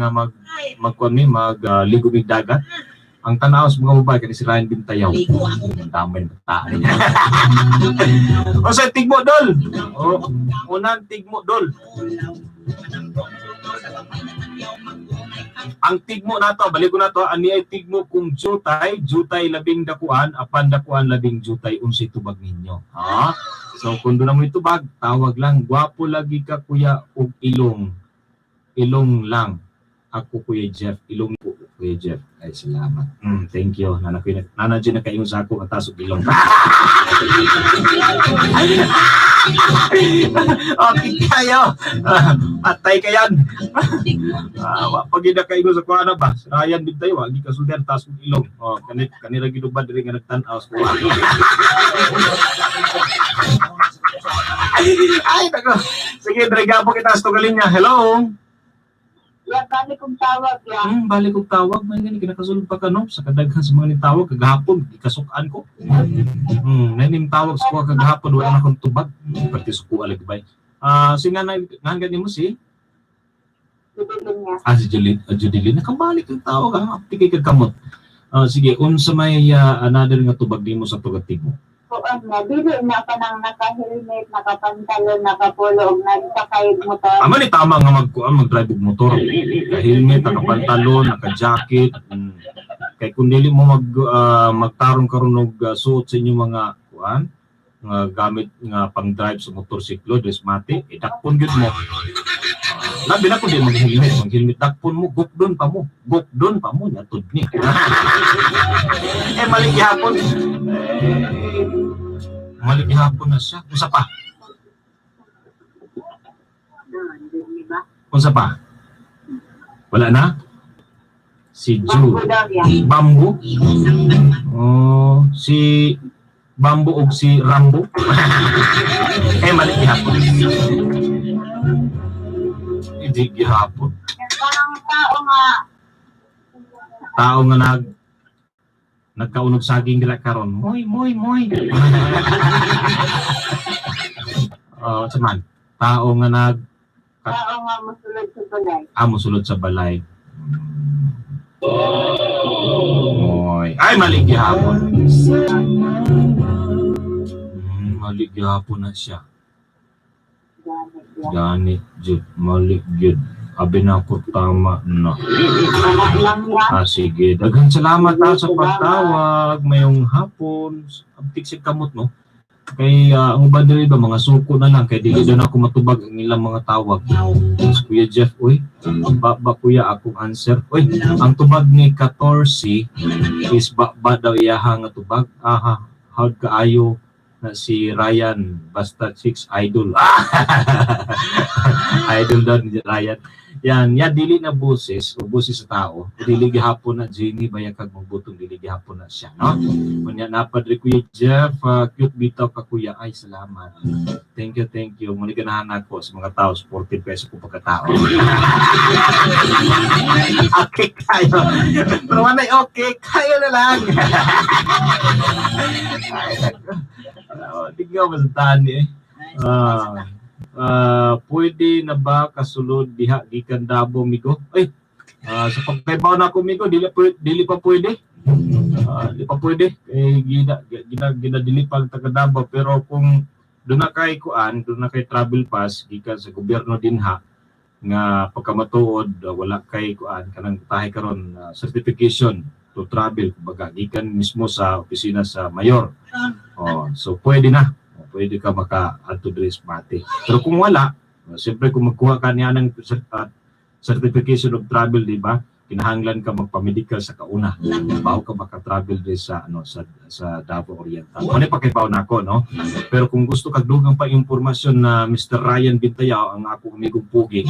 magkuan mi mag ligo mig dagat. Ang tanaw sa mga babae kani si Ryan Bintayaw. Ang dami ng tao niya. O sa tigmo dol. Oh, unang tigmo dol. Ang tigmo nato, balik ko nato, ani ay tigmo kung jutay, jutay labing dakuan, apan dakuan labing jutay, unsay tubag ninyo. Ha? So kung doon na mo itubag, tawag lang, gwapo lagi ka kuya og ilong. Ilong lang. Ako Kuya Jeff, ilong ko Kuya Jeff. Ay salamat. Thank you. Nana kuya, nana dyan nakaingon sa ako atas og ilong. Okay kayo. Ah, patay ka yan. Ah, wa pag gid nakaingon sa kuana ba? Si Ryan bintay wa gi kasultian taas og ilong. Oh, kanit kanila gidubad diri nga nagtan-aw sa kuha. Ay, nako. Sige, dre gapo kita sa tugaling niya. Hello. Ya, balik kong tawag ya. Balik og tawag man gani kinakasulod pa ka no sa kadaghan sa mga nitawag kagahapon gikasukan ko. Nanim tawag sa kuha kagahapon wala na akong tubag. Perti suko lagi bay. Ah, si nga nga gani mo si Bibili niya. Ah, si Julie, Judeline, nakabalik ang tawag ha. Apti kay kagkamot. Ah, sige, unsa may another nga tubag nimo sa tugatig mo? Kuan na, dili na ka nang naka-helmet, nakapantalon, nakapulo, ug nagsakay og motor. Ama ni tama nga magkuan mag-drive og motor. Naka-helmet, naka-pantalon, naka-jacket. Kay kung dili mo magtarong karon og suot sa inyong mga kuan nga gamit nga pang-drive sa motorsiklo, desmate, eh, dakpon gyud mo. Ah, labi na kung di mag-helmet, mag-helmet dakpon mo, gukdon pa mo, gukdon pa mo, nyatod ni. Eh, mali gihapon. Eh, mali gihapon na siya. Unsa pa? Di ba? Unsa pa? Wala na? Si Ju. Bangko daw ya. Bambo? Oh, si Bambo og si Rambo. Eh, mali gihapon. Hindi gihapon. Parang tao nga, Tao nga nagkaunog saging dila karon. Moy, moy, moy. Oh, sa man. Tao nga nag tao nga mosulod sa balay. Ah, mosulod sa balay. Moy. Ay, mali gihapon. Mali gihapon na siya. Gani ya. Gani, jud, mali gyud. Abi na ako tama na. Wala lang ya. Ah, sige. Daghan salamat ha sa pagtawag. Mayong hapon. Abtik si kamot, no? Kay ang uban diri ba mga suko na lang kay dili daw na ako matubag ang ilang mga tawag. Si Kuya Jeff, uy, ba, ba kuya akong answer. Uy, ang tubag ni 14 is ba, ba daw iyaha nga tubag. Aha, how'd kaayo na si Ryan basta chicks idol. Idol daw ni Ryan. Yan, ya dili na boses o boses sa tao. Dili gihapon na Jenny bayakag magbutong dili gihapon na siya, no? Unya napadre Kuya Jeff, cute bitaw ka kuya. Ay, salamat. Thank you, thank you. Muli ganahan ako sa mga tao, supportive kayo sa kong pagkatao. Okay kayo. Pero manay, okay kayo na lang. Ay, nako. Oh, di ka masantahan eh. Ah, ah, pwede na ba kasulod diha gikan Davao migo? Ay, sa pagkaibaw na ako migo, dili pa pwede. Ah, di pa pwede kay gina gina gina dili pa taga Davao pero kung Doon na kay kuan, doon na kay travel pass gikan sa gobyerno dinha nga pagkamatuod wala kay kuan kanang tahi karon certification to travel kumbaga gikan mismo sa opisina sa mayor. Oh, so pwede na. Oh, pwede ka maka adto diri sa Mati. Pero kung wala, siyempre kung magkuha ka niya ng certification of travel, di ba? Kinahanglan ka magpa-medical sa kauna bago ka maka-travel diri sa ano sa Davao Oriental. Mo ni pakibaw nako, no? Pero kung gusto kag dugang pa impormasyon na Mr. Ryan Bintayao, ang akong amigong pugi,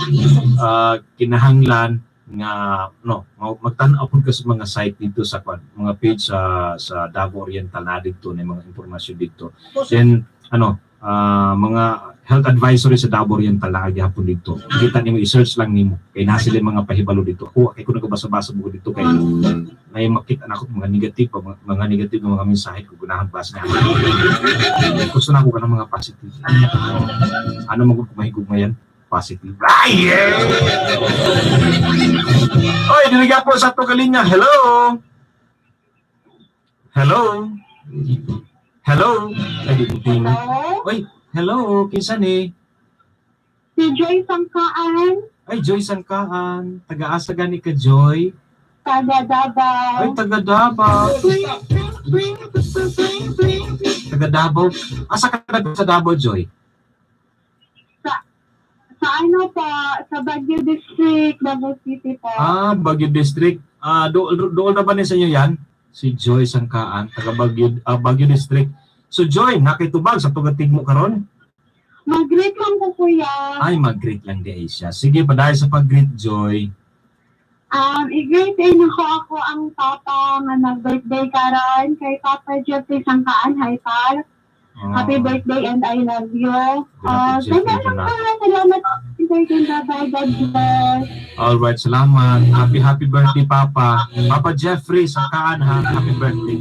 kinahanglan nga no magtan-aw pud ka sa mga site dito sa kwan, mga page sa Davao Oriental na dito na mga impormasyon dito. Then ano mga health advisory sa Davao Oriental na gihapon dito. Kita nimo, i-search lang nimo kay na sila mga pahibalo dito. Ako kay ko nagabasa-basa mo dito kay may makita na ako mga negative pa, mga negative nga mga mensahe ko ganahan basa na. Gusto na ako kanang mga positive. Ano man gud kung mahigugma yan? Positive. Ay, yeah! Oy, diliga po sa ato kalinya. Hello? Hello? Hello? Ay, di ko tingnan. Hello? Oy, hello, kinsa ni? Si Joy Sangkaan, Ay, Joy Sangkaan. Taga-asa gani ka, Joy? taga Davao. Ay, taga Davao. Taga Davao. Asa ka na sa Davao, Joy? Sa ano po, sa Baguio District, Davao City po. Ah, Baguio District. Ah, dool na ba ni sa inyo yan? Si Joy Sangkaan, taga Baguio, Baguio District. So Joy, nakitubag sa tugatig mo karon? Mag-greet lang po, kuya. Ay, mag-greet lang di ay siya. Sige, padayon sa pag-greet, Joy. I-greet din ako ang papa nga nag-birthday karon kay Papa Jeffrey Sangkaan. Hi, Par. Ah, Happy birthday and I love you. Happy Salamat Jeffrey po. Salamat. Bye-bye. God bless. All right, salamat. Happy, happy birthday, Papa. Papa Jeffrey, Sangkaan ha. Happy birthday.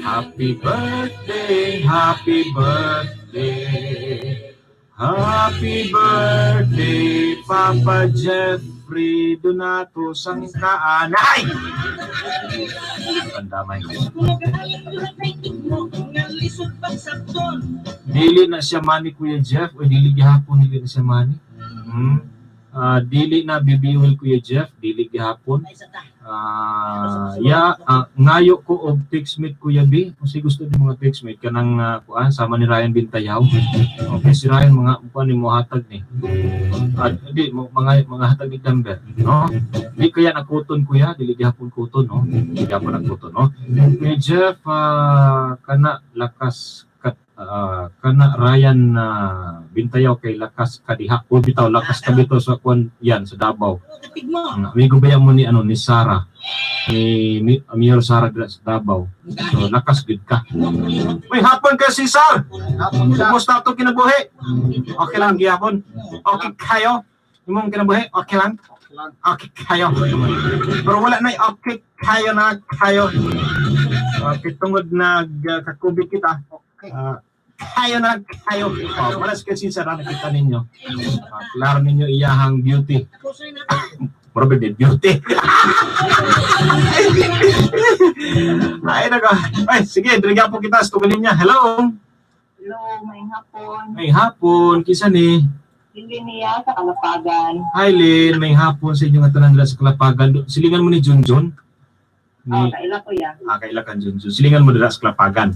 Happy birthday, happy birthday. Happy birthday, Papa Jeffrey Donato Sangkaan. Ay! Pandamay. Dili na siya mani, Kuya Jeff. O dili gihapon, dili na siya mani. Ah, dili na bibiwil, Kuya Jeff. Dili gihapon. Ya, ngayo ko og textmate, Kuya B. Kung si gusto ni mga textmate kanang kuan sama ni Ryan Bintayaw. Okay, si Ryan mga kuan ni mo hatag ni. Di mo mga hatag ni Dumber, no? Di kaya nakuton, kuya, dili gihapon kuton, no? Dili gihapon nakuton, no? Kuya Jeff, kana lakas kat kana Ryan na Bintayaw kay lakas kadiha o bitaw lakas ka bitaw sa kuan yan sa Davao. Amigo ba yan mo ni ano ni Sara? Ni Mayor Sara dira sa Davao. So lakas gud ka. Uy, hapon ka si Sar. Kumusta ato kinabuhi? Okay lang gihapon. Okay kayo? Imong kinabuhi? Okay lang? Okay kayo. Pero wala na okay kayo na kayo. Okay, tungod nag kakubit kita. Kayo na kayo. Oh, wala si Cesar nakita ninyo. Klaro ninyo iyahang beauty. Robert de beauty. Ay, nako. Ay, sige, diriga po kita sa tugalin niya. Hello. Hello, may hapon. May hapon, kisa ni. Hindi niya sa Kalapagan. Hi, Lynn. May hapon sa inyong tanan dira sa Kalapagan. Silingan mo ni Junjun. Oh, Ni, kaila ko ya. kaila kan Junjun. Silingan mo dira sa Kalapagan.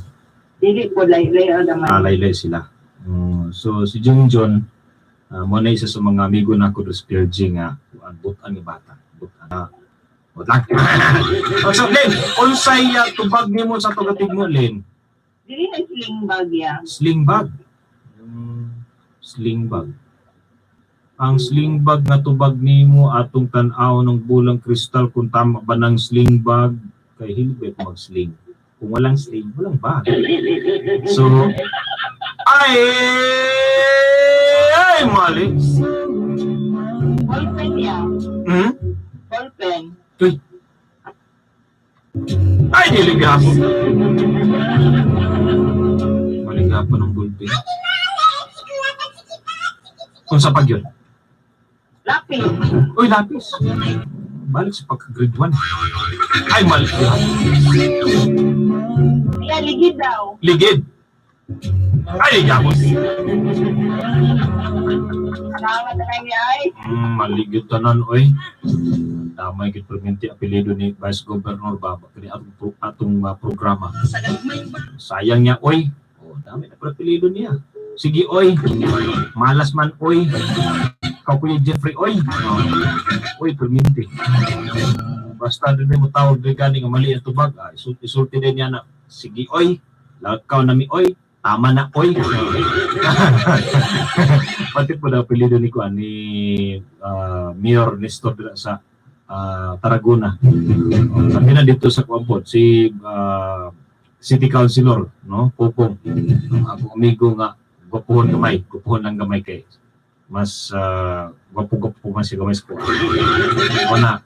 Dili po laylay o naman. Laylay sila. So, si Junjun, mo na isa sa mga amigo na ako sa PRG nga, butan ni bata. Butan. But lang. Oh, so, Lynn, unsay tubag nimo sa tugatig mo, Lynn? Dili na siling bag ya. Sling bag. Yung sling bag. Ang sling bag nga tubag nimo atong tan-aw ng bulang kristal kung tama ba ng sling bag kay hilig ba mag sling. Kung walang sling, walang bag. So ay ay mali. Ballpen ya. Hmm? Ballpen. Uy. Ay, dili gapon. Mali gapon ng ballpen. Kung sa pag yun. Lapis. Uy, lapis. Balik sa pagka-grade 1. Ay, mali. Ya, ligid daw. Ligid. Ay, gapon. Salamat na lang niya ay. Maligid tanan oy. Damay gid perminti apelyido ni Vice Governor Baba kini atong programa. Sa gagmay ba Sayang niya oy. Oh, dami na pala apelyido niya. Sige oy. Malas man oy. Ikaw, Kuya Jeffrey oy. Oh. Oy, perminti. Basta doon mo tawag doon gani nga mali ang tubag. Ah, isulti din niya na sige oy. Lakaw na mi oy. Tama na oy. Pati po na apelyido ni kuan ni Mayor Nestor dira sa Tarragona. Oh, kami na dito sa kuan po si City Councilor, no? Pupong. Ang akong amigo nga gwapuhon gamay, gwapuhon lang gamay kay mas gwapo-gwapo man siya gamay sa kuan. O na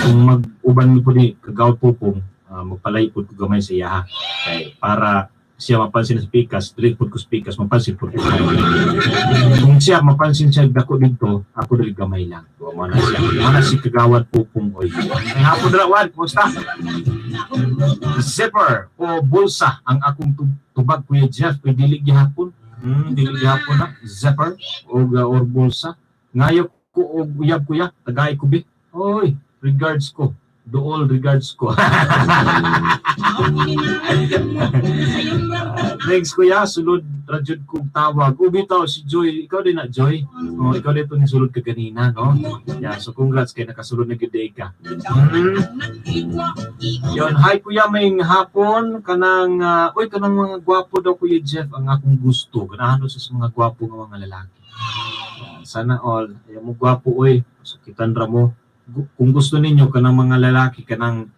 kung mag-uban mo po ni Kagawad Pupong, magpalay po ko gamay sa iyaha kay para siya mapansin sa pikas, dili pud ko sa pikas, mapansin pud ko. Kung siya mapansin siya dako dito, ako dili gamay lang. O, mo na siya. Mo na si Kagawad Pupong oy. Ay hapon dira wan, kumusta? Zipper o bulsa ang akong tubag, Kuya Jeff, kay dili gihapon. Dili gihapon na zipper o or bulsa. Ngayo ko og uyab kuya, tagay ko bi. Oy, regards ko. Dool regards ko. Maong kini mga tigmo nga sayon lang Thanks kuya, sulod ra jud kog tawag. O bitaw si Joy, ikaw din na Joy. Oh, ikaw dito ni sulod ka ganina, no? Yeah, so congrats kay nakasulod na gyud ka. Ikaw man ang nagtigmo. Yon, hi kuya, may hapon kanang uy, kanang mga gwapo daw Kuya Jeff ang akong gusto. Ganahan daw siya sa mga gwapo nga mga lalaki. Yan, sana all. Ayaw mo gwapo oy, sakitan ra mo. Kung gusto ninyo kanang mga lalaki kanang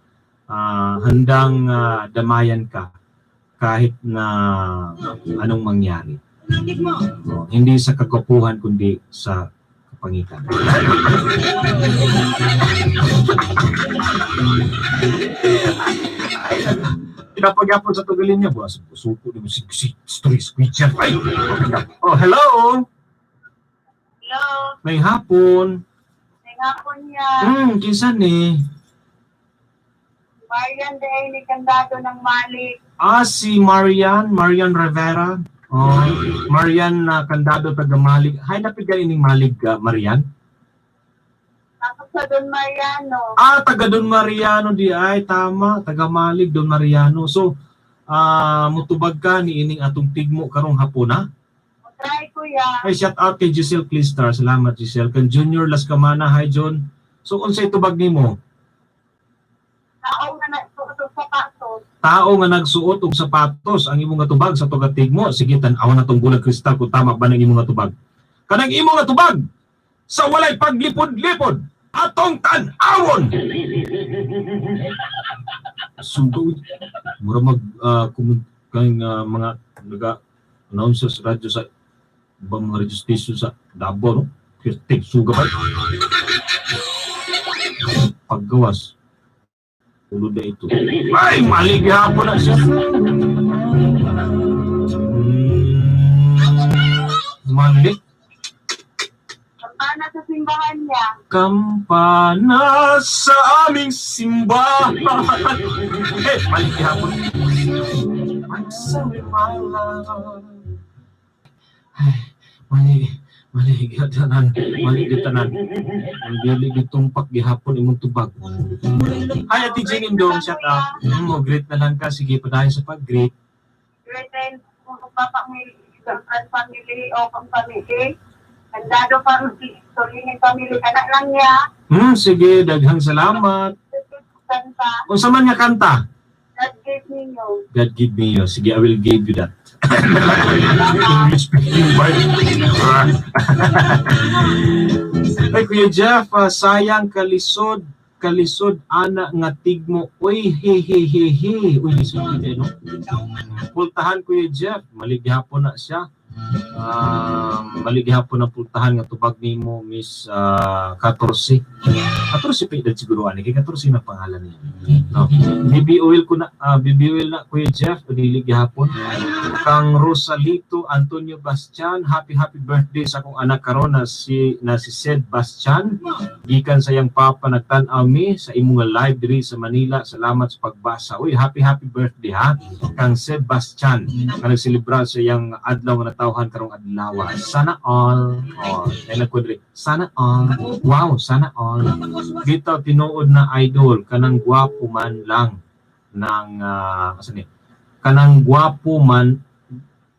handang damayan ka kahit na anong mangyari. Nagtigmo. Oh, hindi sa kagwapuhan kundi sa kapangitan. Pinapagyapon sa tugalin niya, buwas, suko ni mo si story squeaker. Ay! Oh, hello! Hello. May hapon. May hapon niya. Kinsa ni? Marian de ni Kandado ng Mali. Ah, si Marian, Marian Rivera. Oh, Marian na Kandado taga Malig. Hi, napit ining Malig, Marian? Tapos sa Don Mariano. Ah, taga Don Mariano di ay tama, taga Malig Don Mariano. So, mutubag ka ni ining atong tigmo karong hapon ha? Try kuya. Ay, shout out kay Giselle Clistar. Salamat Giselle. Kan Junior Las Camana, hi John. So unsay tubag nimo? Tao nga nagsuot og sapatos. Tao nga nagsuot og sapatos ang imong nga tubag sa tugat tigmo. Sige, tan-aw na tong bulag kristal kung tama ba ng imong nga tubag. Kanang imong nga tubag sa walay paglipod-lipod atong tan-awon. Sugaw. Mura mag kang mga naga announcer sa radyo sa ibang mga radio station sa Davao, no? Tig suga ba? Paggawas. Ulo na ito. Ay, mali gihapon na siya. Mali. Kampana sa simbahan niya. Kampana sa aming simbahan. Eh, mali gihapon. I'm sorry, my love. Ay, mali, mali gihatanan, mali gitanan. Ang dili gitumpak gihapon imong tubag. Hi, Ate Jane Indong, shout out. Mo greet na lang ka. Sige, padayon sa pag-greet. Great and pamilya, girlfriend family o kang family. Kandado family, Solini family, anak lang niya. Sige, daghang salamat. Kanta, Unsa man nga kanta? God gave me you. God give me you. Sige, I will give you that. English speaking word. Ay, Kuya Jeff, sayang kalisod, kalisod ana nga tigmo. Uy, he he he he. Uy, lisod gid eh, no? Pultahan Kuya Jeff, mali gihapon na siya. Mali gihapon na pultahan nga tubag nimo Miss 14. 14 pa edad siguro ani kay 14 na pangalan niya. No. BB oil ko na, BB oil na Kuya Jeff, dili gihapon. Kang Rosalito Antonio Bastian, happy happy birthday sa akong anak karon na si Sed Bastian. Gikan sa iyang papa, nagtan-aw mi sa imong nga live diri sa Manila. Salamat sa pagbasa. Uy, happy happy birthday ha kang Sed Bastian nga nagselebrar sa iyang adlaw nga natawhan karong adlaw. Sana all. Oh, ay nagkudri. Sana all. Wow, sana all. Bitaw tinuod na, idol, kanang gwapo man lang ng asa ni? Kanang gwapo man,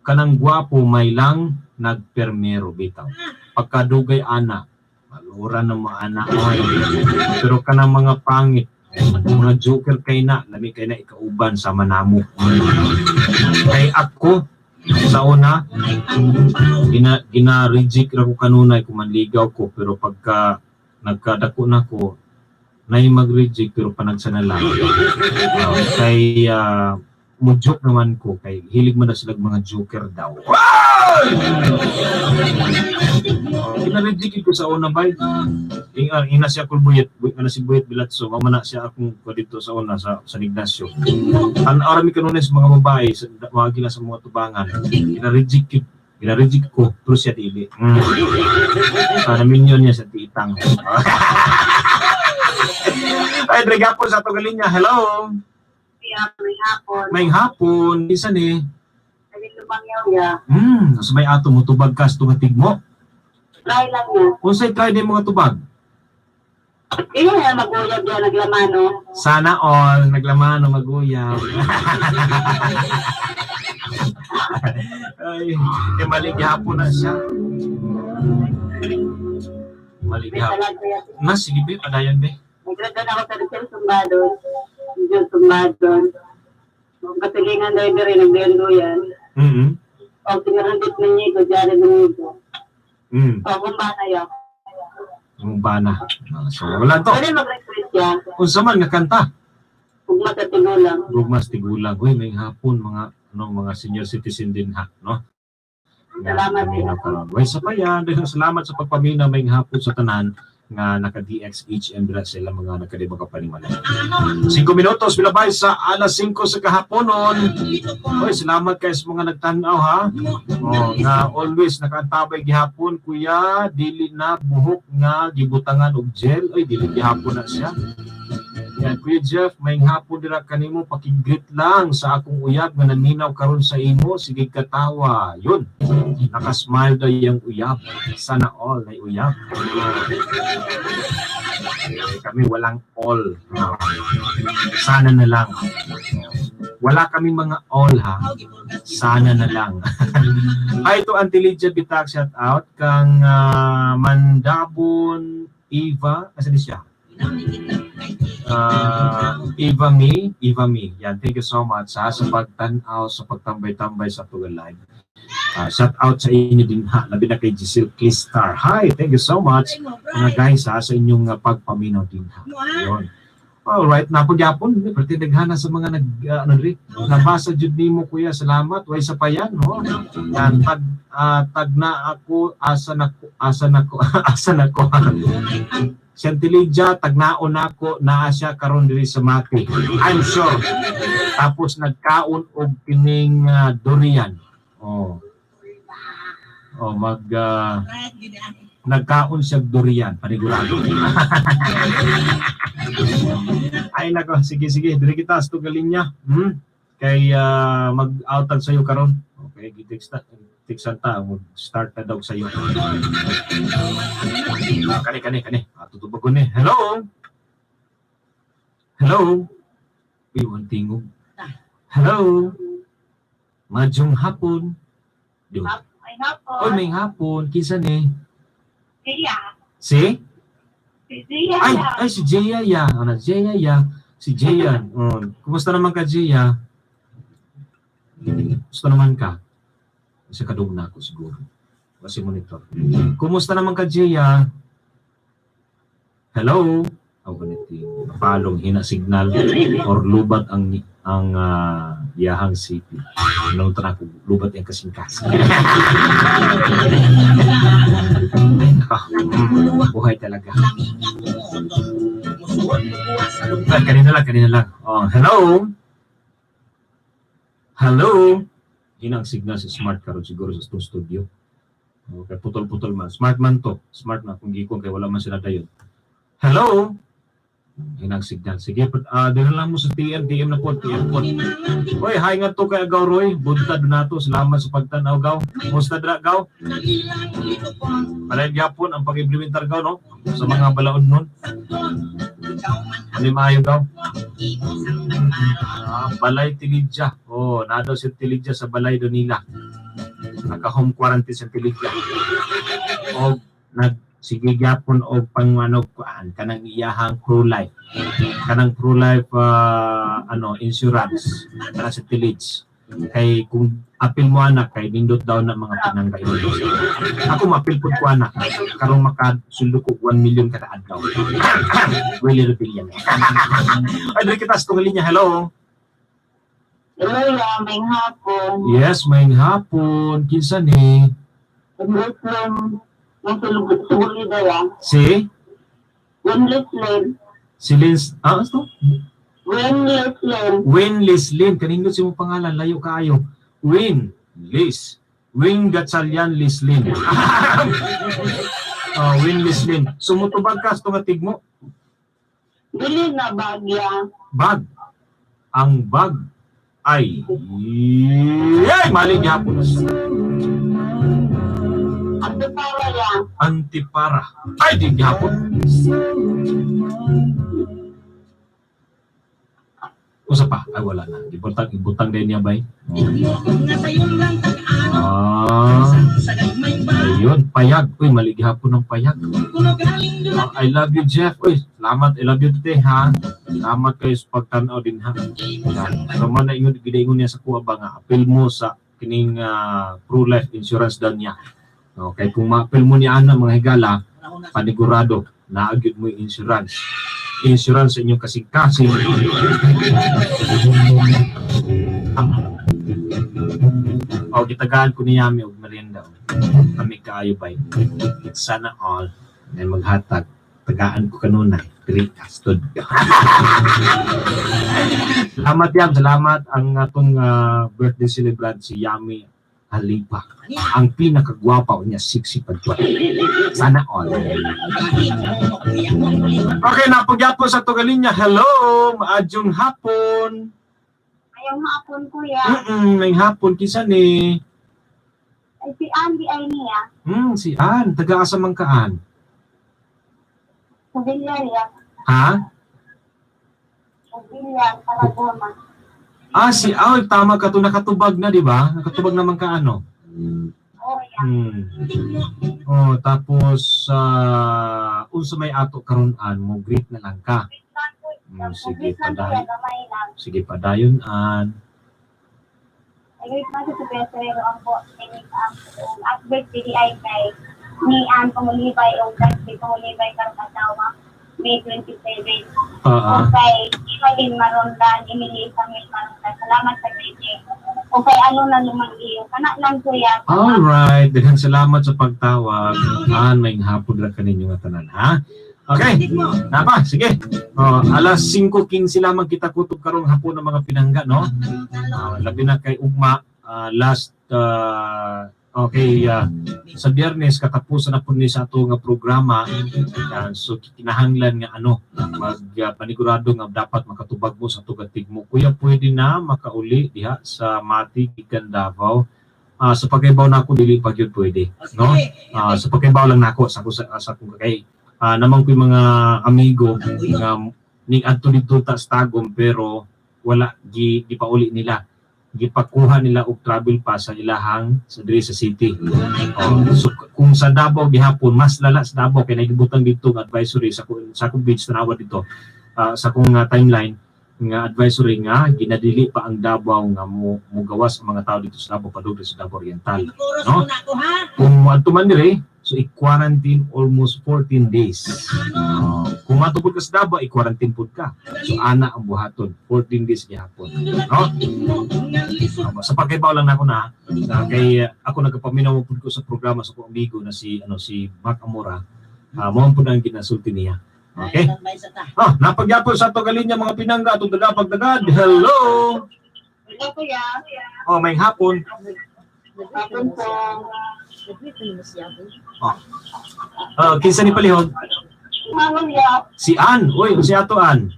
kanang gwapo may lang nagpermero bitaw. Pagkadugay ana, malura na mo ana oy. Pero kanang mga pangit, mga joker kay na, lami kay na ikauban sa manamo. Kay ako sa una gina gina reject ra ko kanunay kung manligaw ko, pero pagka nagkadako na ko nay mag-reject pero panagsa na lang. Kay mo joke naman ko kay hilig man na sila mga joker daw. Oh, gina-reject ko sa una bay. Ina siya kul buyit, buyit na si Buyit Bilatso, mao man na siya akong ko dito sa una sa San Ignacio. An ara mi kanunay sa mga babae sa mga gila sa mga tubangan. Gina-reject yun. Gina-reject ko pero siya dili. Sana minyon niya sa titang. Ay, dre gapon sa atong linya. Hello. Kaya may hapon. May hapon, isa ni. Naging lumangyaw ya. Sa may ato mo tubag kas tumatig mo. Try lang niya. Unsay try din mga tubag? Iyo ya maguyab ya naglamano. Sana all naglaman o maguyab. Ay, eh, mali gihapon na siya. Mali May gihapon. talag ya. Na sige be, padayon be. Nagradon ako sa Rizal Sumbadon. Rizal Sumbadon. Kung kasilingan driver rin, nagduyan-duyan. O sinarandit na niya ko, dyan na niyo. O kung bata yun. Yung bana. Ah, so wala to. Pwede mag-request siya. Unsa man nga kanta? Kung matatulo. Gugmas tigulang. Uy, may hapon mga ano, mga senior citizen din ha, no? Nga Salamat. naminaw karon. Way sa pa yan. Daghang salamat sa pagpaminaw, may hapon sa tanan nga naka DXHM dira sila mga nakadibang kapanimalay. 5 minutos milabay sa alas 5 sa kahaponon. Oy, salamat kay sa mga nagtan-aw ha. Oh, nga always nakaantabay gihapon, kuya, dili na buhok nga gibutangan og gel. Oy, dili gihapon na siya. Yan, Kuya Jeff, may hapon dira kanimo, paki-greet lang sa akong uyab nga naminaw karon sa imo, sige katawa. Yun. Nakasmile daw yung uyab. Sana all ay uyab. Eh, kami walang all. Sana na lang. Wala kami mga all ha. Sana na lang. Ay, ito Auntie Lydia Bitak, shout out kang Mandabon Eva, asa ni siya? Eva May, Eva May. Yan, thank you so much ha, sa pagtanaw, sa pagtambay-tambay sa Tugal Live. Shout out sa inyo din ha, labi na kay Giselle Clistar. Hi, thank you so much mga guys ha, sa inyong pagpaminaw din ha. Yun. Alright, napagyapon, perti daghana sa mga nag ano diri, nabasa jud nimo kuya, salamat. Way sa pa yan, no? Yan tag tag na ako asa na ko asa na ko asa na ko. Siyantilidia, tagnaon nako naa siya karon diri sa Mati. I'm sure. Tapos nagkaon og kining durian. Oh. Oh, mag nagkaon siya og durian, panigurado. Ay nako, sige sige, diri kita sa linya. Kay mag-outag sayo karon. Okay, gitext ta, tiksan ta, mag-start na daw sayo. Ah, kani kani kani. Ah, tutubag ko ni. Hello. Hello. Uy, ang tingog. Hello. Maayong hapon. Di. Ay hapon. Oy, may hapon. Kinsa ni? Siya. Si? Si Zia. Ay, ay, si Jaya ya. Ano, Jaya ya. Si Jaya. Oh, kumusta naman ka, Jaya? Kumusta naman ka? Kasi kadung na ako siguro. Kasi monitor. Kumusta naman ka, Jaya? Hello? Aw, ganito. Palong hina signal or lubat ang iyahang CP. Nung tara ko, lubat yung kasing-kasing. Ay, nako. Buhay talaga. Ay, kanina lang, kanina lang. Oh, hello? Hello? Hinang signal sa Smart karon siguro sa studio. Okay, putol-putol man. Smart man to. Smart na kung gikon kay wala man sila dayon. Hello. Hinang signal. Sige, dili lang mo sa TM, TM na po, TM po. Kini mga tigmo Oy, hi nga to kay Agaw Roy. Buntad na to. Salamat sa pagtanaw, Gaw. Kumusta dra, Gaw? nga ilang litukon. Malay gyapon ang pag-implementar, Gaw, no? Sa mga balaod nun. Sagdon, ikaw man Ano maayo, Gaw? ako, imo sang magmaron. Balay Tilidja. Oh, na daw si Tilidja sa Balay Donila. Naka-home quarantine sa Tilidja. O nag sige gyapon og pangmanog kuan kanang iyahang Pro Life. Kanang Pro Life ano insurance para sa Tilidge. Kay kung apil mo anak kay nindot daw na mga pinangga. Ako maapil pud ko anak karon makasuldo ko 1 million kada adlaw. Willie Rebellion. Ay, diri kita sa tong linya. Hello. Hello, ya, may hapon. Yes, may hapon. Kinsa ni? Muslim, nasa Sulida ya. Si? Muslim, Si Lins, ano to? Muslim. Win Lislin. Kanindot si mong pangalan, layo kaayo. Win Lis. Win Gatsalyan Lislin. Oh, Win Lislin. Sumutubag ka sa tunga tigmo. Dili na bagya. Bag. Ang bag ay ay mali gyapon. At para ya. Antipara. Ay di gyapon. Usa pa? Ay wala na. Ibutang ibutang din niya bay. Tigmo nga sayon lang tag-ano. Sa gagmay ba? Ayun, payag. Uy, mali gihapon ng payag. Kuno galing dula I love you, Jeff. Uy, salamat. I love you today, ha? Salamat kayo sa pagtanaw din, ha? imo sang So, man na ingon, ginaingon niya sa kuha ba nga, appeal mo sa kining pro-life insurance daw niya. Okay, kung ma-appeal mo ni Ana, mga higala, panigurado, naagyod mo yung insurance. Insurance sa inyong kasing-kasing. O, gitagaan ko ni Yami og merienda. O. Kami kaayo bay. Sana all. Then maghatag. Tagaan ko kanunay. Diri kastod. Salamat Yam, salamat ang atong birthday celebrant si Yami Halipa. Ang pinakagwapa niya, sexy pa. Sana all. Okay, napagyapon sa Tugalinya. Hello, maadyong hapon. Ayong hapon, kuya. May hapon kinsa ni. Ay, si Andy ay niya. Si Ann, taga-asa man ka Ann? Sa Villar, ya. Ha? Sa Villar, Paragona. Ah, si ah, tama ka to, nakatubag na, di ba? Nakatubag naman ka ano? Oh, ya. Oh, tapos unsa may ato karon an mo greet na lang ka. Sige, Greet lang, kuya, padayon. gamay lang. Sige, padayon an. Ay, greet lang sa Pedro ang po. Ay, greet ang at birthday di ay kay ni Ann Pangulibay o birthday Pangulibay karong asawa. May 27. Ah. O kay Emalyn Marondan, Emily Samuel Marondan. Salamat sa greeting. O kay ano na lumangiyo. Kana lang, kuya. Alright, daghang salamat sa pagtawag. An, may hapon ra kaninyo nga tanan, ha? Okay. Napa, sige. Oh, alas 5:15 lamang kita kutob karong hapon ng mga pinangga, no? Labi na kay ugma last okay sa Biyernes katapusan na po ni sa ato nga programa. Yan, so kinahanglan nga ano mag panigurado nga dapat makatubag mo sa ato nga tigmo. Kuya, pwede na makauli diha sa Mati gikan Davao? Sa pagkaibaw na ako dili pa gyud pwede, no? Sa pagkaibaw lang nako sa akong kay namang ko yung mga amigo nga ning adto dito ta sa Tagum pero wala gi gipauli nila, gipakuha nila og travel pass sa ilahang sa diri sa city. Oh, so kung sa Davao gihapon mas lala sa Davao kay nagibutang dito nga advisory sa akong page tanawa dito sa akong timeline nga advisory nga ginadili pa ang Davao nga mo mugawas ang mga tao dito sa Davao padung sa Davao Oriental. No? Ako, ha? Kung moadto man dire, so i-quarantine almost 14 days. Oh, kung moadto pud ka sa Davao, i-quarantine pud ka. So ana ang buhaton, 14 days gihapon. No? Sa pagkaibaw lang nako na kay ako nagpaminaw pud ko sa programa sa akong amigo na si ano si Mac Amora. Mao pud ang ginasulti niya. Okay? Ah, napagyapon sa ato galinya mga pinangga atong daga pagdagad. Hello. Hello, kuya. Oh, may hapon. Hapon po. Oh, kinsa ni palihog? Mama. Si Ann. Uy, si ato Ann.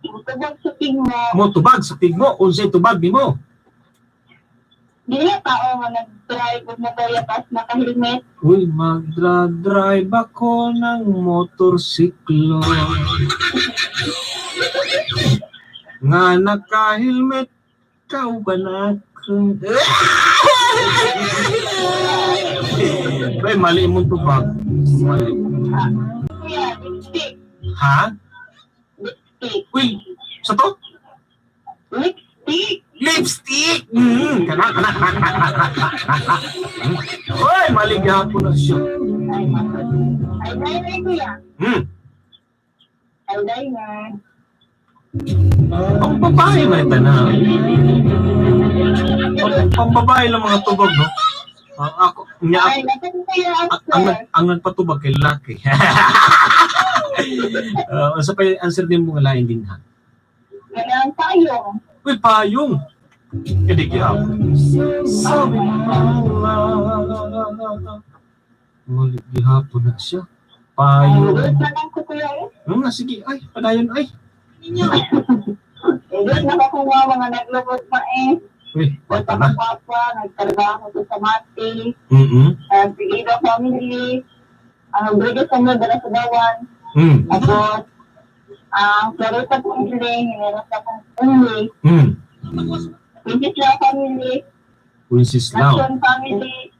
Tubag sa tingmo. Mo tubag sa tigmo, unsay tubag nimo? Dili tao nga nag-drive og motor pas naka-helmet. Uy, magdra-drive ako ng motorsiklo. Nga naka-helmet, kauban ako. Uy, mali mong tubag. Mali. Kuya, lipstick. Ha? Lipstick. Uy, sa to? Lipstick. Lipstick! Kana, kana, kana, kana, kana, kana. Uy, mali gihapon na siya. Ay, ay, day na, kuya. Ay, day na. Ang babae man ito na. Pang babae lang mga tubag, no? Ang ako, niya ako, Ay, nasa kuya ang, ang nagpatubag kay laki. Sa pa answer din mo nga lain din ha. Ganang tayo. Uy, payong. Hindi gihapon. Sabi mama. Muli gihapon na siya. Payong. Good na lang ko, kuya. Eh. Sige, ay, padayon, ay. Ninyo. Good na ako nga mga naglubot pa eh. Uy, Basta bata na. akong papa, nagtrabaho ko sa Mati, Pigido family, ang Brigade sa mga dala sa Dawan, tapos, ang Florita family, Generosa family, Princess family, Wenceslao. Nation family.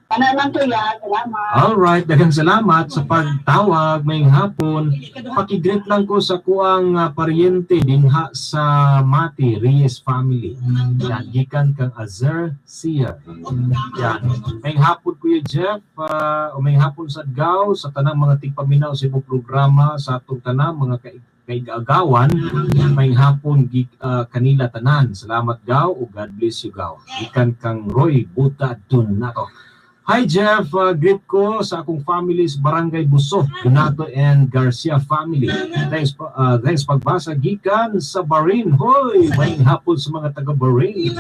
Ano lang kuya, salamat. Alright, daghang salamat sa pagtawag mayong hapon. Paki-greet lang ko sa kuang paryente dinha sa Mati Reyes family. Yan, gikan kang Azer Sia. Yan. Mayong hapon Kuya Jeff, o mayong hapon sa Adgaw sa tanang mga tigpaminaw sa imong programa sa atong tanang mga kaigagawan. Mayong hapon kanila tanan. Salamat Gaw o God bless you Gaw. Gikan kang Roy Buta Donato. Hi Jeff, greet ko sa akong family sa Barangay Buso, Donato and Garcia family. Thanks thanks pagbasa gikan sa Bahrain. Hoy, may hapon sa mga taga Bahrain.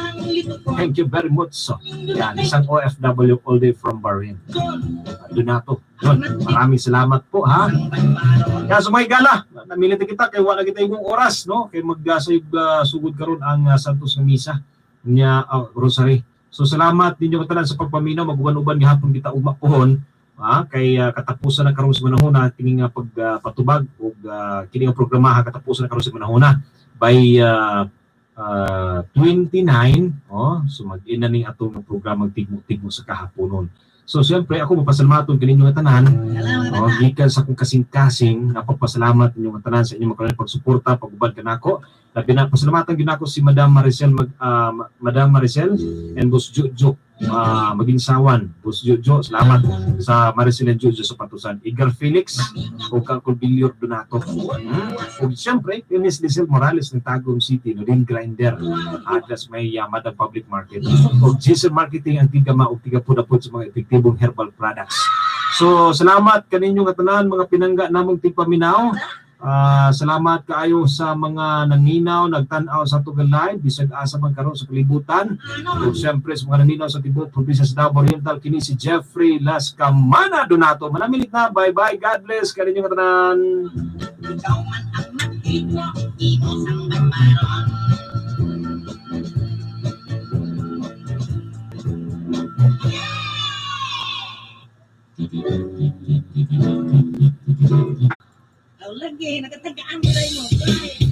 Thank you very much. So, yan, isang OFW all day from Bahrain. Donato. Yun, maraming salamat po ha. Yan, so mga gala, namili na kita kay wala kita imong oras no kay maggasayog sugod karon ang Santos nga misa nya rosary. So salamat ninyo katanan sa pagpaminaw, maguban-uban gihapon kita ugma pohon kay katapusan na karon sa manahona kini nga pagpatubag ug kini nga programaha katapusan na karon sa manahona by 29, oh, so mag-ina ning atong programang tigmo-tigmo sa kahaponon. So siyempre ako mapasalamaton kaninyo nga tanan. Oh, gikan sa akong kasing-kasing, napagpasalamat ninyong tanan sa inyong makalan pagsuporta, paguban kanako. Labi na pasalamatan gyud nako si Madam Maricel Madam Maricel and Boss Jojo maginsawan. Boss Jojo, salamat sa Maricel and Jojo sa patusan. Igar Felix o kang Corbilio Donato. Ug siyempre, Miss Lizelle Morales ng Tagum City, no din grinder atlas may Madam Public Market. Og Jason Marketing ang tigama og tigapud-apod sa mga epektibong herbal products. So, salamat kaninyo nga tanan mga pinangga namong tigpaminaw. Salamat kaayo sa mga naninaw, nagtan-aw sa atong live bisag asa man karon sa kalibutan. Ug siyempre sa mga naninaw sa tibuok probinsya sa Davao Oriental kini si Jeffrey Lascamana Donato. Manamilit na. Bye-bye. God bless kaninyo nga tanan. Ikaw man ang nagtigmo, imo sang barbaron. Aw lagi, nakatagaan mo. Bye.